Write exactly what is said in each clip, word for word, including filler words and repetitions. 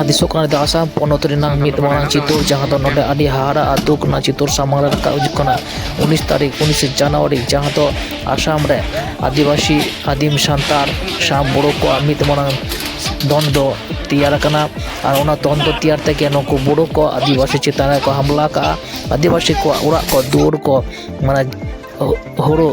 ᱫᱤᱥᱚᱜ ᱠᱟᱱᱟ ᱫᱚ ᱟᱥᱟᱢ ᱯᱚᱱᱚᱛ ᱨᱮᱱᱟᱜ ᱢᱤᱫ ᱢᱟᱨᱟᱝ ᱪᱤᱛᱟᱹᱨ, ᱡᱟᱦᱟᱸ ᱫᱚ ᱱᱚᱰᱮ ᱟᱹᱰᱤ ᱦᱟᱦᱟᱲᱟ ᱟᱨ ᱫᱩᱠ ᱨᱮᱱᱟᱜ ᱪᱤᱛᱟᱹᱨ ᱥᱟᱢᱟᱝ ᱨᱮ ᱨᱟᱠᱟᱵ ᱦᱤᱡᱩᱜ ᱠᱟᱱᱟ᱾ ᱩᱱᱤᱥ ᱛᱟᱹᱨᱤᱠᱷ, ᱩᱱᱤᱥ ᱡᱟᱱᱩᱣᱟᱨᱤ, ᱡᱟᱦᱟᱸ ᱫᱚ ᱟᱥᱟᱢ ᱨᱮ ᱟᱹᱫᱤᱵᱟᱹᱥᱤ, ᱟᱹᱫᱤᱢ ᱥᱟᱱᱛᱟᱲ ᱥᱟᱶ ᱵᱳᱰᱳ ᱠᱚᱣᱟᱜ ᱢᱤᱫ ᱢᱟᱨᱟᱝ ᱫᱚᱱᱫᱚ ᱛᱮᱭᱟᱨ ᱟᱠᱟᱱᱟ᱾ ᱟᱨ ᱚᱱᱟ ᱫᱚᱱᱫᱚ ᱛᱮᱭᱟᱨ ᱛᱮᱜᱮ ᱱᱩᱠᱩ ᱵᱳᱰᱳ ᱠᱚ ᱟᱹᱫᱤᱵᱟᱹᱥᱤ ᱪᱮᱛᱟᱱ ᱨᱮᱠᱚ ᱦᱟᱢᱞᱟ ᱠᱟᱜᱼᱟ᱾ ᱟᱹᱫᱤᱵᱟᱹᱥᱤ ᱠᱚᱣᱟᱜ ᱚᱲᱟᱜ ᱠᱚ, ᱫᱩᱣᱟᱹᱨ ᱠᱚ, ᱢᱟᱱᱮ ᱦᱩᱲᱩ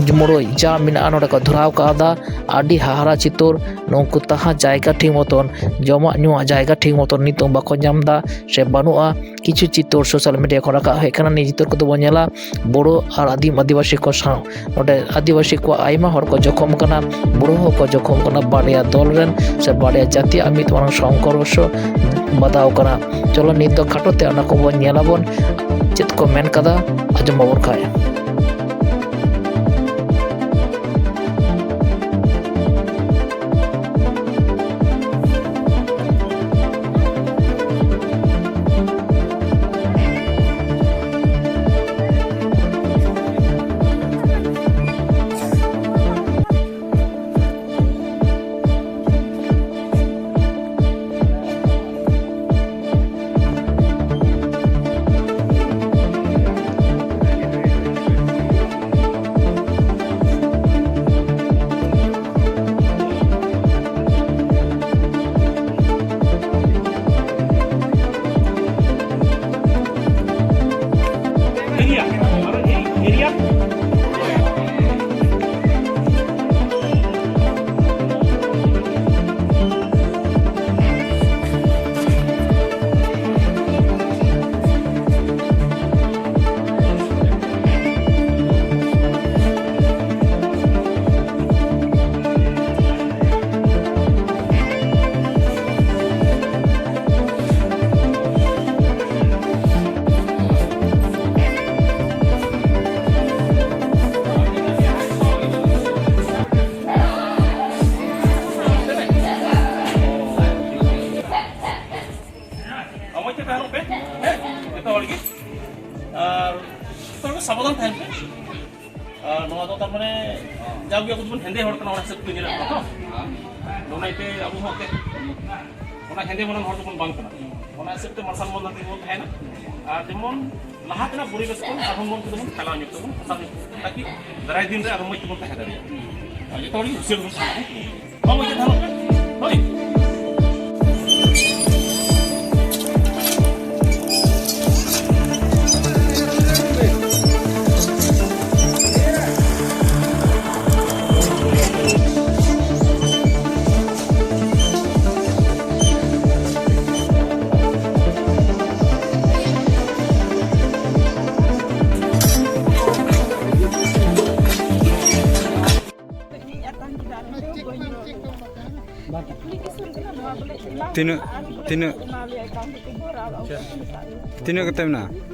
ᱢᱩᱲᱩᱡ ᱡᱟ ᱢᱮᱱᱟᱜᱼᱟ ᱱᱚᱰᱮ ᱠᱚ ᱫᱷᱚᱨᱟᱣ ᱠᱟᱣᱫᱟ᱾ ᱟᱹᱰᱤ ᱦᱟᱦᱟᱲᱟ ᱪᱤᱛᱟᱹᱨ, ᱱᱩᱠᱩ ᱛᱟᱦᱟᱸ ᱡᱟᱭᱜᱟ ᱴᱷᱤᱠ ᱢᱚᱛᱚᱱ, ᱡᱚᱢᱟᱜ ᱧᱩᱣᱟᱜ ᱡᱟᱭᱜᱟ ᱴᱷᱤᱠ ᱢᱚᱛᱚᱱ ᱱᱤᱛᱚᱜ ᱵᱟᱠᱚ ᱧᱟᱢ ᱮᱫᱟ ᱥᱮ ᱵᱟᱹᱱᱩᱜᱼᱟ᱾ ᱠᱤᱪᱷᱩ ᱪᱤᱛᱟᱹᱨ ᱥᱳᱥᱟᱞ ᱢᱤᱰᱤᱭᱟ ᱠᱷᱚᱱ ᱨᱟᱠᱟᱵ ᱦᱮᱡ ᱟᱠᱟᱱᱟ᱾ ᱱᱤᱭᱟᱹ ᱪᱤᱛᱟᱹᱨ ᱠᱚᱫᱚ ᱵᱚᱱ ᱧᱮᱞᱟ ᱵᱳᱰᱳ ᱟᱨ ᱟᱹᱫᱤᱢ ᱟᱹᱫᱤᱵᱟᱹᱥᱤ ᱠᱚ ᱥᱟᱶ᱾ ᱱᱚᱰᱮ ᱟᱹᱫᱤᱵᱟᱹᱥᱤ ᱠᱚᱣᱟᱜ ᱟᱭᱢᱟ ᱦᱚᱲ ᱠᱚ ᱡᱚᱠᱷᱚᱢ ᱠᱟᱱᱟ, ᱵᱳᱰᱳ ᱦᱚᱸᱠᱚ ᱡᱚᱠᱷᱚᱢ ᱠᱟᱱᱟ, ᱵᱟᱨᱭᱟ ᱫᱚᱞ ᱨᱮᱱ ᱥᱮ ᱵᱟᱨᱭᱟ ᱡᱟᱹᱛᱤᱭᱟᱜ ᱢᱤᱫ ᱢᱟᱨᱟᱝ ᱥᱚᱝᱜᱷᱚᱨᱥᱚ ᱵᱟᱫᱷᱟᱣ ᱠᱟᱱᱟ᱾ ᱪᱚᱞᱚ ᱱᱤᱛ ᱫᱚ ᱠᱷᱟᱴᱚ ᱛᱮ ᱚᱱᱟ ᱠᱚᱵᱚᱱ ᱧᱮᱞᱟᱵᱚᱱ, ᱪᱮᱫ ᱠᱚ ᱢᱮᱱ ᱠᱟᱫᱟ, ᱟᱸᱡᱚᱢ ᱟᱵᱚᱱ ᱠᱷᱟᱡ᱾ ᱢᱚᱡᱽ ᱛᱮ ᱛᱟᱦᱮᱱᱚᱜ ᱯᱮ, ᱦᱮᱸ, ᱡᱚᱛᱚ ᱦᱚᱲ ᱜᱮ᱾ ᱟᱨ ᱡᱚᱛᱚ ᱦᱚᱲ ᱜᱮ ᱥᱟᱵᱚᱫᱷᱟᱱ ᱛᱟᱦᱮᱱ ᱯᱮ᱾ ᱟᱨ ᱱᱚᱣᱟ ᱫᱚ ᱛᱟᱨ ᱢᱟᱱᱮ ᱡᱟᱣᱜᱮ ᱟᱵᱚ ᱫᱚᱵᱚᱱ ᱦᱮᱸᱫᱮ ᱦᱚᱲ ᱠᱟᱱᱟ, ᱚᱱᱟ ᱦᱤᱥᱟᱹᱵ ᱛᱮ ᱧᱮᱞᱚᱜ ᱠᱟᱱᱟ ᱛᱚ᱾ ᱟᱫᱚ ᱚᱱᱟ ᱤᱭᱟᱹᱛᱮ ᱟᱵᱚ ᱦᱚᱸ ᱮᱱᱛᱮᱫ ᱚᱱᱟ ᱦᱮᱸᱫᱮ ᱢᱚᱱᱟᱱ ᱦᱚᱲ ᱫᱚᱵᱚᱱ ᱵᱟᱝ ᱠᱟᱱᱟ᱾ ᱚᱱᱟ ᱦᱤᱥᱟᱹᱵ ᱛᱮ ᱢᱟᱨᱥᱟᱞ ᱢᱚᱱ ᱫᱷᱟᱹᱨᱛᱤ ᱵᱚᱱ ᱛᱟᱦᱮᱱᱟ᱾ ᱟᱨ ᱡᱮᱢᱚᱱ ᱞᱟᱦᱟ ᱛᱮᱱᱟᱜ ᱯᱚᱨᱤᱵᱮᱥ ᱠᱷᱚᱱ ᱟᱨᱦᱚᱸ ᱢᱚᱱ ᱠᱚᱫᱚ ᱵᱚᱱ ᱯᱷᱮᱞᱟᱣ ᱧᱚᱜ ᱛᱟᱵᱚᱱ, ᱛᱟᱠᱤ ᱫᱟᱨᱟᱭ ᱫᱤᱱ ᱨᱮ ᱟᱨᱦᱚᱸ ᱢᱚᱡᱽ ᱛᱮᱵᱚᱱ ᱛᱟᱦᱮᱸ ᱫᱟᱲᱮᱭᱟᱜᱼᱟ᱾ ᱟᱨ ᱡᱚᱛᱚ ᱦᱚᱲ ᱜᱮ ᱦᱩᱥᱤᱭᱟᱹᱨ ᱵᱚᱱ ᱛᱟᱦᱮᱱᱟ᱾ ᱦᱮᱸ? ᱵᱟᱵᱚ ᱤᱭᱟᱹ ᱫᱷᱟᱱᱚᱜ ᱠᱟᱱᱟ᱾ ᱦᱳᱭ᱾ ᱛᱤᱱᱟᱹᱜ, ᱛᱤᱱᱟᱹᱜ, ᱛᱤᱱᱟᱹᱜ ᱠᱟᱛᱮ ᱢᱮᱱᱟᱜᱼᱟ?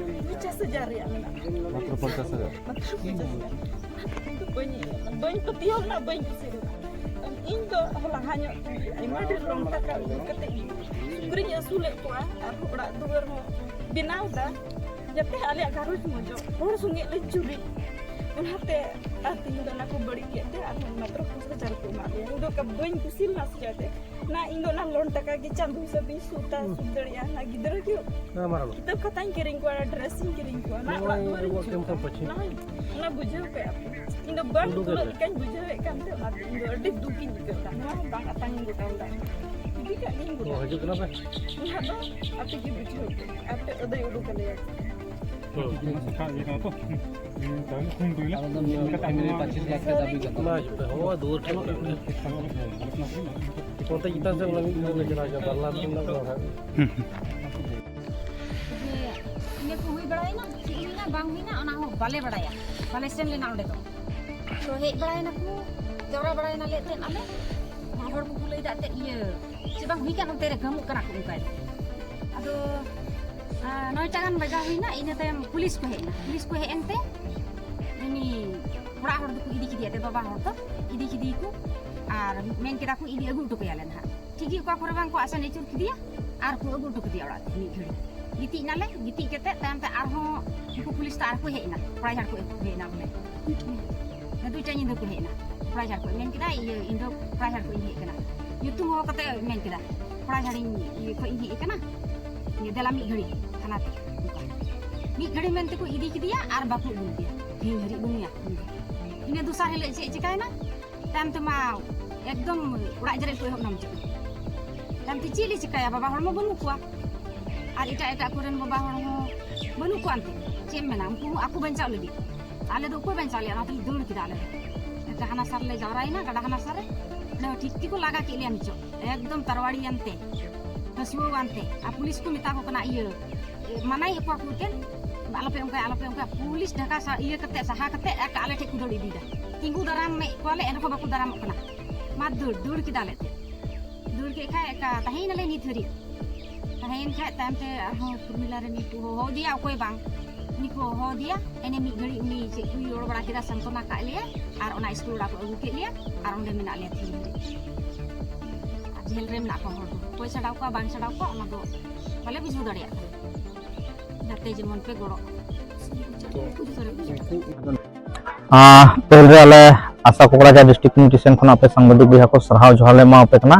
ᱯᱚᱧᱪᱟᱥ ᱦᱟᱡᱟᱨ ᱨᱮᱭᱟᱜ ᱢᱮᱱᱟᱜᱼᱟ᱾ ᱢᱟᱛᱨᱚ ᱯᱚᱧᱪᱟᱥ ᱦᱟᱡᱟᱨ? ᱢᱟᱛᱨᱚ ᱯᱚᱧᱪᱟᱥ ᱦᱟᱡᱟᱨ᱾ ᱤᱧ ᱫᱚ ᱵᱟᱹᱧ, ᱵᱟᱹᱧ ᱯᱟᱹᱛᱭᱟᱹᱣ ᱞᱮᱱᱟ, ᱵᱟᱹᱧ ᱠᱩᱥᱤ ᱞᱮᱱᱟ᱾ ᱤᱧ ᱫᱚ ᱞᱟᱦᱟ ᱧᱚᱜ ᱟᱭᱢᱟ ᱰᱷᱮᱨ ᱞᱳᱱ ᱴᱟᱠᱟ ᱟᱹᱜᱩ ᱠᱟᱛᱮ ᱤᱧ ᱥᱩᱠᱨᱤᱧ ᱟᱹᱥᱩᱞᱮᱫ ᱠᱚᱣᱟ ᱟᱨ ᱚᱲᱟᱜ ᱫᱩᱣᱟᱹᱨ ᱦᱚᱸ ᱵᱮᱱᱟᱣ ᱮᱫᱟ, ᱡᱟᱛᱮ ᱟᱞᱮᱭᱟᱜ ᱜᱷᱟᱨᱚᱸᱡᱽ ᱢᱚᱡᱚᱜ, ᱦᱚᱲ ᱥᱚᱸᱜᱮ ᱞᱮ ᱡᱩᱨᱤᱜ᱾ ᱚᱱᱟᱛᱮ ᱟᱨ ᱛᱤᱦᱤᱧ ᱫᱚ ᱚᱱᱟ ᱠᱚ ᱵᱟᱹᱲᱤᱡ ᱠᱮᱫ ᱛᱮ ᱟᱨᱦᱚᱸ ᱢᱟᱛᱨᱚ ᱯᱚᱸᱪᱤᱥ ᱦᱟᱡᱟᱨ ᱠᱚ ᱮᱢᱟ ᱞᱮᱭᱟ᱾ ᱤᱧ ᱫᱚ ᱚᱱᱠᱟ ᱵᱟᱹᱧ ᱠᱩᱥᱤ ᱞᱮᱱᱟ ᱥᱮ ᱪᱮᱫ ᱛᱮ, ᱚᱱᱟ ᱤᱧ ᱫᱚ ᱚᱱᱟ ᱞᱳᱱ ᱴᱟᱠᱟ ᱜᱮ ᱪᱟᱸᱫᱚ ᱦᱤᱥᱟᱹᱵ ᱤᱧ ᱥᱩᱫᱟ, ᱥᱩᱫ ᱫᱟᱲᱮᱭᱟᱜᱼᱟ᱾ ᱚᱱᱟ ᱜᱤᱫᱽᱨᱟᱹ ᱜᱮ ᱦᱮᱸ, ᱢᱟ ᱨᱚᱲ ᱢᱮ᱾ ᱠᱤᱛᱟᱹᱵ ᱠᱷᱟᱛᱟᱧ ᱠᱤᱨᱤᱧ ᱠᱚᱣᱟ, ᱰᱨᱮᱥ ᱤᱧ ᱠᱤᱨᱤᱧ ᱠᱚᱣᱟ, ᱚᱱᱟ ᱚᱲᱟᱜ ᱫᱩᱣᱟᱹᱨ ᱤᱧ ᱱᱚᱣᱟ ᱡᱩᱛᱟ᱾ ᱠᱮᱢᱯ ᱯᱟᱪᱷᱮ᱾ ᱚᱱᱟ ᱦᱚᱸ, ᱚᱱᱟ ᱵᱩᱡᱷᱟᱹᱣ ᱯᱮ ᱟᱯᱮ᱾ ᱤᱧ ᱫᱚ ᱵᱟᱝ ᱩᱰᱩᱠ ᱠᱩᱞᱟᱹᱜ ᱟᱯᱮ᱾ ᱞᱮᱠᱟᱧ ᱵᱩᱡᱷᱟᱹᱣᱮᱫ ᱠᱟᱱ ᱛᱮ ᱚᱱᱟᱛᱮ ᱤᱧ ᱫᱚ ᱟᱹᱰᱤ ᱫᱩᱠᱤᱧ ᱟᱹᱭᱠᱟᱹᱣ ᱮᱫᱟ᱾ ᱱᱚᱣᱟ ᱦᱚᱸ ᱵᱟᱝ ᱟᱛᱟᱝ ᱤᱧ ᱜᱚᱴᱟ ᱞᱮᱫᱟ᱾ ᱤᱫᱤ ᱠᱟᱜ ᱜᱤᱧ ᱜᱚᱴᱟ᱾ ᱚ, ᱦᱤᱡᱩᱜ ᱠᱟᱱᱟ ᱯᱮ? ᱚᱱᱟ ᱫᱚ ᱟᱯᱮ ᱜᱮ ᱵᱩᱡᱷᱟᱹᱣ ᱯᱮ᱾ ᱟᱯᱮ ᱟᱹᱫᱟᱹᱭ ᱩᱰᱩᱠ ᱟᱞᱮᱭᱟ᱾ ᱦᱩᱸ᱾ ᱚᱱᱟ ᱥᱟᱠᱷᱟ ᱤᱭᱟᱹ ᱠᱟᱱᱟ ᱛᱚ᱾ ᱦᱩᱸ, ᱛᱟᱦᱞᱮ ᱯᱷᱳᱱ ᱠᱚ ᱦᱮᱱᱟᱜ᱾ ᱟᱞᱮ ᱫᱚ ᱱᱤᱭᱟᱹ ᱯᱷᱮᱢᱤᱞᱤ ᱯᱟᱸᱪᱤᱥ ᱞᱟᱠᱷ ᱴᱟᱠᱟ ᱫᱟᱵᱤ ᱠᱟᱫᱟ᱾ ᱢᱟ ᱦᱤᱡᱩᱜ ᱯᱮ᱾ ᱦᱚᱸ, ᱫᱩᱣᱟᱹᱨ ᱴᱷᱮᱱ ᱠᱚᱨᱮ᱾ ᱚᱱᱛᱮ ᱪᱮᱛᱟᱱ ᱥᱮᱫ ᱚᱱᱟ ᱢᱤᱫ ᱫᱷᱟᱣ ᱞᱮ ᱪᱟᱞᱟᱣ ᱦᱚᱪᱚᱜᱼᱟ, ᱵᱟᱨ ᱞᱟᱠᱷ ᱨᱮᱱᱟᱜ ᱫᱚ ᱦᱟᱸᱜ᱾ ᱦᱩᱸ, ᱦᱩᱸ᱾ ᱡᱮ ᱤᱱᱟᱹ ᱠᱚ ᱦᱩᱭ ᱵᱟᱲᱟᱭᱮᱱᱟ, ᱪᱮᱫ ᱦᱩᱭᱱᱟ ᱵᱟᱝ ᱦᱩᱭᱱᱟ, ᱚᱱᱟ ᱦᱚᱸ ᱵᱟᱞᱮ ᱵᱟᱲᱟᱭᱟ, ᱵᱟᱞᱮ ᱥᱮᱱ ᱞᱮᱱᱟ ᱚᱸᱰᱮ ᱫᱚ᱾ ᱛᱚ ᱦᱮᱡ ᱵᱟᱲᱟᱭᱮᱱᱟᱠᱚ, ᱡᱟᱣᱨᱟ ᱵᱟᱲᱟᱭᱮᱱᱟᱞᱮ ᱮᱱᱛᱮᱫ ᱟᱞᱮ, ᱦᱚᱲ ᱠᱚᱠᱚ ᱞᱟᱹᱭᱫᱟ ᱮᱱᱛᱮᱫ ᱤᱭᱟᱹ ᱪᱮᱫ ᱵᱟᱝ ᱦᱩᱭ ᱠᱟᱱ, ᱚᱱᱛᱮ ᱨᱮ ᱠᱟᱹᱢᱩᱜ ᱠᱟᱱᱟ ᱠᱚ ᱚᱱᱠᱟᱭ᱾ ᱟᱫᱚ, ᱟᱸ, ᱱᱚᱭᱴᱟ ᱜᱟᱱ ᱵᱟᱡᱟᱣ ᱦᱩᱭᱱᱟ, ᱤᱱᱟᱹ ᱛᱟᱭᱚᱢ ᱯᱩᱞᱤᱥ ᱠᱚ ᱦᱮᱡ ᱮᱱᱟ᱾ ᱯᱩᱞᱤᱥ ᱠᱚ ᱦᱮᱡ ᱮᱱᱛᱮ ᱩᱱᱤ ᱚᱲᱟᱜ ᱦᱚᱲ ᱫᱚᱠᱚ ᱤᱫᱤ ᱠᱮᱫᱮᱭᱟ, ᱮᱱᱛᱮ ᱵᱟᱵᱟ ᱦᱚᱲ ᱫᱚ ᱤᱫᱤ ᱠᱮᱫᱮᱭᱟᱠᱚ ᱟᱨ ᱢᱮᱱ ᱠᱮᱫᱟ ᱠᱚ, "ᱤᱫᱤ ᱟᱹᱜᱩ ᱦᱚᱴᱚ ᱠᱟᱭᱟᱞᱮ ᱱᱟᱦᱟᱜ᱾" ᱴᱷᱤᱠ ᱜᱮ, ᱚᱠᱟ ᱠᱚᱨᱮ ᱵᱟᱝ ᱠᱚ ᱟᱥᱮᱱ ᱟᱹᱪᱩᱨ ᱠᱮᱫᱮᱭᱟ ᱟᱨ ᱠᱚ ᱟᱹᱜᱩ ᱦᱚᱴᱚ ᱠᱮᱫᱮᱭᱟ ᱚᱲᱟᱜ ᱛᱮ ᱢᱤᱫ ᱜᱷᱟᱹᱲᱤᱡ᱾ ᱜᱤᱛᱤᱡ ᱮᱱᱟᱞᱮ, ᱜᱤᱛᱤᱡ ᱠᱟᱛᱮᱫ ᱛᱟᱭᱚᱢ ᱛᱮ ᱟᱨᱦᱚᱸ ᱩᱱᱠᱩ ᱯᱩᱞᱤᱥ ᱫᱚ ᱟᱨᱦᱚᱸ ᱠᱚ ᱦᱮᱡ ᱮᱱᱟ, ᱯᱨᱟᱭᱦᱟᱨ ᱠᱚ ᱦᱮᱡ ᱮᱱᱟ ᱵᱚᱞᱮ᱾ ᱦᱮᱸ, ᱫᱩᱭᱴᱟ ᱧᱤᱫᱟᱹ ᱠᱚ ᱦᱮᱡ ᱮᱱᱟ᱾ ᱯᱨᱟᱭᱦᱟᱨ ᱠᱚ ᱢᱮᱱ ᱠᱮᱫᱟ, "ᱤᱭᱟᱹ, ᱤᱧ ᱫᱚ ᱯᱨᱟᱭᱦᱟᱨ ᱠᱚ ᱤᱧ ᱦᱮᱡ ᱠᱟᱱᱟ᱾" ᱧᱩᱛᱩᱢ ᱦᱚᱦᱚ ᱠᱟᱛᱮ ᱢᱮᱱ ᱠᱮᱫᱟ, ᱠᱚᱲᱟ ᱡᱷᱟᱲᱤᱧ ᱤᱭᱟᱹ ᱠᱷᱚᱡ ᱤᱧ ᱦᱮᱡ ᱟᱠᱟᱱᱟ, ᱤᱭᱟᱹ ᱫᱮᱞᱟ ᱢᱤᱫ ᱜᱷᱟᱹᱲᱤ ᱛᱷᱟᱱᱟ ᱛᱮ᱾ ᱚᱱᱠᱟ ᱢᱤᱫ ᱜᱷᱟᱹᱲᱤ ᱢᱮᱱ ᱛᱮᱠᱚ ᱤᱫᱤ ᱠᱮᱫᱮᱭᱟ ᱟᱨ ᱵᱟᱠᱚ ᱟᱹᱜᱩ ᱞᱮᱫᱮᱭᱟ, ᱛᱮᱦᱮᱧ ᱦᱟᱹᱨᱤᱡ ᱵᱟᱹᱱᱩᱭᱟ ᱩᱱᱤ ᱫᱚ᱾ ᱤᱱᱟᱹ ᱫᱚᱥᱟᱨ ᱦᱤᱞᱳᱜ ᱪᱮᱫ ᱪᱤᱠᱟᱭᱮᱱᱟ, ᱛᱟᱭᱚᱢ ᱛᱮᱢᱟ ᱮᱠᱫᱚᱢ ᱚᱲᱟᱜ ᱡᱮᱨᱮᱫ ᱠᱚ ᱮᱦᱚᱵ ᱮᱱᱟ ᱢᱩᱪᱟᱹᱫ᱾ ᱛᱟᱭᱚᱢ ᱛᱮ ᱪᱮᱫ ᱞᱮ ᱪᱤᱠᱟᱭᱟ, ᱵᱟᱵᱟ ᱦᱚᱲ ᱢᱟ ᱵᱟᱹᱱᱩᱜ ᱠᱚᱣᱟ, ᱟᱨ ᱮᱴᱟᱜ ᱮᱴᱟᱜ ᱠᱚᱨᱮᱱ ᱵᱟᱵᱟ ᱦᱚᱲ ᱦᱚᱸ ᱵᱟᱹᱱᱩᱜ ᱠᱚᱣᱟ᱾ ᱮᱱᱛᱮ ᱪᱮᱫ ᱮᱢ ᱢᱮᱱᱟ, ᱩᱱᱠᱩ ᱦᱚᱸ ᱟᱠᱚ ᱵᱟᱧᱪᱟᱣ ᱞᱟᱹᱜᱤᱫ᱾ ᱟᱞᱮ ᱫᱚ ᱚᱠᱚᱭ ᱵᱟᱧᱪᱟᱣ ᱞᱮᱭᱟ, ᱚᱱᱟ ᱛᱮᱞᱮ ᱫᱟᱹᱲ ᱠᱮᱫᱟ᱾ ᱟᱞᱮ ᱫᱚ ᱮᱱᱛᱮ ᱦᱟᱱᱟ ᱥᱟᱨ ᱞᱮ ᱡᱟᱣᱨᱟᱭᱮᱱᱟ, ᱜᱟᱰᱟ ᱦᱟᱱᱟ ᱥᱟᱨ ᱨᱮ, ᱚᱸᱰᱮ ᱦᱚᱸ ᱴᱷᱤᱠ ᱛᱮᱠᱚ ᱞᱟᱜᱟ ᱠᱮᱫ ᱞᱮᱭᱟ᱾ ᱱᱤᱪᱚᱜ ᱮᱠᱫᱚᱢ ᱛᱟᱨᱣᱟᱲᱤᱭᱟᱱᱛᱮ, ᱦᱟᱹᱥᱩᱣᱟᱹᱣᱟᱱᱛᱮ, ᱟᱨ ᱯᱩᱞᱤᱥ ᱠᱚ ᱢᱮᱛᱟ ᱠᱚ ᱠᱟᱱᱟ, ᱤᱭᱟᱹ, ᱢᱟᱱᱟᱭᱮᱫ ᱠᱚᱣᱟ ᱠᱚ ᱮᱱᱛᱮ, ᱟᱞᱚᱯᱮ ᱚᱱᱠᱟᱭᱟ, ᱟᱞᱚᱯᱮ ᱚᱱᱠᱟᱭᱟ᱾ ᱯᱩᱞᱤᱥ ᱰᱷᱟᱠᱟ ᱥᱟ-, ᱤᱭᱟᱹ ᱠᱟᱛᱮ, ᱥᱟᱦᱟ ᱠᱟᱛᱮ ᱟᱞᱮ ᱴᱷᱮᱡ ᱠᱚ ᱫᱟᱹᱲ ᱤᱫᱤᱭᱮᱫᱟ, ᱛᱤᱸᱜᱩ ᱫᱟᱨᱟᱢᱮᱫ ᱠᱚᱣᱟᱞᱮ, ᱮᱱᱨᱮᱦᱚᱸ ᱵᱟᱠᱚ ᱫᱟᱨᱟᱢᱚᱜ ᱠᱟᱱᱟ᱾ ᱢᱟ ᱫᱟᱹᱲ, ᱫᱟᱹᱲ ᱠᱮᱫᱟᱞᱮ ᱮᱱᱛᱮ᱾ ᱫᱟᱹᱲ ᱠᱮᱫ ᱠᱷᱟᱡ ᱮᱠᱟ ᱛᱟᱦᱮᱸᱭᱮᱱᱟᱞᱮ ᱱᱤᱛ ᱦᱟᱹᱨᱤᱡ᱾ ᱛᱟᱦᱮᱸᱭᱮᱱ ᱠᱷᱟᱡ ᱛᱟᱭᱚᱢ ᱛᱮ ᱟᱨᱦᱚᱸ ᱯᱩᱨᱢᱤᱞᱟ ᱨᱮ ᱱᱤᱛ ᱠᱚ ᱦᱚᱦᱚ ᱟᱫᱮᱭᱟ, ᱚᱠᱚᱭ ᱵᱟᱝ, ᱩᱱᱤ ᱠᱚ ᱦᱚᱦᱚ ᱟᱫᱮᱭᱟ᱾ ᱮᱱᱮ ᱢᱤᱫ ᱜᱷᱟᱹᱲᱤᱡ ᱩᱱᱤ ᱪᱮᱫ ᱠᱚᱭ ᱨᱚᱲ ᱵᱟᱲᱟ ᱠᱮᱫᱟ, ᱥᱟᱱᱛᱚᱱᱟ ᱠᱟᱜ ᱞᱮᱭᱟ, ᱟᱨ ᱚᱱᱟ ᱥᱠᱩᱞ ᱚᱲᱟᱜ ᱠᱚ ᱟᱹᱜᱩ ᱠᱮᱫ ᱞᱮᱭᱟ, ᱟᱨ ᱚᱸᱰᱮ ᱢᱮᱱᱟᱜ ᱞᱮᱭᱟ ᱛᱮᱦᱮᱧ ᱦᱟᱹᱨᱤᱡ᱾ ᱟᱨ ᱡᱮᱞ ᱨᱮ ᱢᱮᱱᱟᱜ ᱠᱚᱣᱟ ᱦᱚᱲ ᱫᱚ, ᱚᱠᱚᱭ ᱪᱷᱟᱰᱟᱣ ᱠᱚᱣᱟ ᱵᱟᱝ ᱪᱷᱟᱰᱟᱣ ᱠᱚᱣᱟ ᱚᱱᱟ ᱫᱚ ᱵᱟᱞᱮ ᱵᱩᱡᱷᱟᱹᱣ ᱫᱟᱲᱮᱭᱟᱜ ᱠᱟᱱᱟ, ᱡᱟᱛᱮ ᱡᱮᱢᱚᱱ ᱯᱮ ᱜᱚᱲᱚᱜ᱾ ᱟᱸ, ᱯᱟᱹᱦᱤᱞ ᱨᱮ ᱟᱞᱮ ᱟᱥᱟ ᱠᱚᱠᱲᱟᱡᱷᱟᱨ ᱰᱤᱥᱴᱨᱤᱠᱴ ᱠᱚᱢᱤᱴᱤ ᱥᱮᱱ ᱠᱷᱚᱱᱟᱜ ᱟᱯᱮ ᱥᱟᱝᱵᱟᱫᱤᱠ ᱵᱚᱭᱦᱟ ᱠᱚ ᱥᱟᱨᱦᱟᱣ ᱡᱚᱦᱟᱨ ᱞᱮ ᱮᱢᱟᱣᱟᱯᱮ ᱠᱟᱱᱟ᱾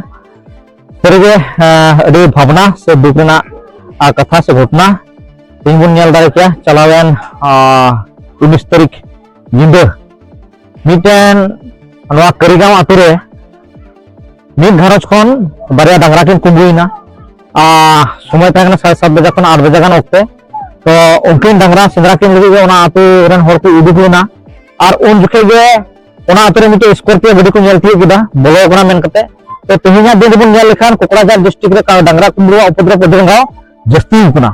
ᱥᱟᱹᱨᱤᱜᱮ, ᱟᱸ, ᱟᱹᱰᱤ ᱵᱷᱟᱵᱽᱱᱟ ᱥᱮ ᱫᱩᱠ ᱨᱮᱱᱟᱜ, ᱟᱸ, ᱠᱟᱛᱷᱟ ᱥᱮ ᱜᱷᱚᱴᱚᱱᱟ᱾ ᱛᱮᱦᱮᱧ ᱵᱚᱱ ᱧᱮᱞ ᱫᱟᱲᱮ ᱠᱮᱭᱟ, ᱪᱟᱞᱟᱣᱮᱱ, ᱟᱸ, ᱩᱱᱤᱥ ᱛᱟᱹᱨᱤᱠᱷ ᱧᱤᱫᱟᱹ ᱢᱤᱫᱴᱮᱱ ᱱᱚᱣᱟ ᱠᱟᱹᱨᱤᱜᱟᱸᱣ ᱟᱛᱳ ᱨᱮ ᱢᱤᱫ ᱜᱷᱟᱨᱚᱸᱡᱽ ᱠᱷᱚᱱ ᱵᱟᱨᱭᱟ ᱰᱟᱝᱨᱟ ᱠᱤᱱ ᱠᱩᱢᱵᱽᱲᱩᱭᱮᱱᱟ᱾ ᱟᱨ ᱥᱚᱢᱚᱭ ᱛᱟᱦᱮᱸ ᱠᱟᱱᱟ ᱥᱟᱲᱮ ᱥᱟᱛ ᱵᱟᱡᱟ ᱠᱷᱚᱱ ᱟᱴ ᱵᱟᱡᱟ ᱜᱟᱱ ᱚᱠᱛᱮ᱾ ᱛᱚ ᱩᱱᱠᱤᱱ ᱰᱟᱝᱨᱟ ᱥᱮᱸᱫᱽᱨᱟ ᱠᱤᱱ ᱞᱟᱹᱜᱤᱫ ᱜᱮ ᱚᱱᱟ ᱟᱹᱛᱩ ᱨᱮᱱ ᱦᱚᱲ ᱠᱚ ᱩᱰᱩᱠ ᱞᱮᱱᱟ᱾ ᱟᱨ ᱩᱱ ᱡᱚᱠᱷᱮᱡ ᱜᱮ ᱚᱱᱟ ᱟᱹᱛᱩ ᱨᱮ ᱢᱤᱫᱴᱮᱡ ᱥᱠᱚᱨᱯᱤᱭᱳ ᱜᱟᱹᱰᱤ ᱠᱚ ᱧᱮᱞ ᱛᱤᱭᱳᱜ ᱠᱮᱫᱟ, ᱵᱚᱞᱚ ᱟᱠᱟᱱᱟ ᱢᱮᱱ ᱠᱟᱛᱮ᱾ ᱛᱚ ᱛᱮᱦᱮᱧᱟᱜ ᱫᱤᱱ ᱨᱮᱵᱚᱱ ᱧᱮᱞ ᱞᱮᱠᱷᱟᱱ ᱠᱚᱠᱲᱟᱡᱷᱟᱨ ᱰᱤᱥᱴᱨᱤᱠᱴ ᱨᱮ ᱰᱟᱝᱨᱟ ᱠᱩᱢᱵᱽᱲᱩᱣᱟᱜ ᱩᱯᱚᱫᱨᱚᱵ ᱟᱹᱰᱤ ᱨᱟᱸᱜᱟᱣ ᱡᱟᱹᱥᱛᱤ ᱟᱠᱟᱱᱟ᱾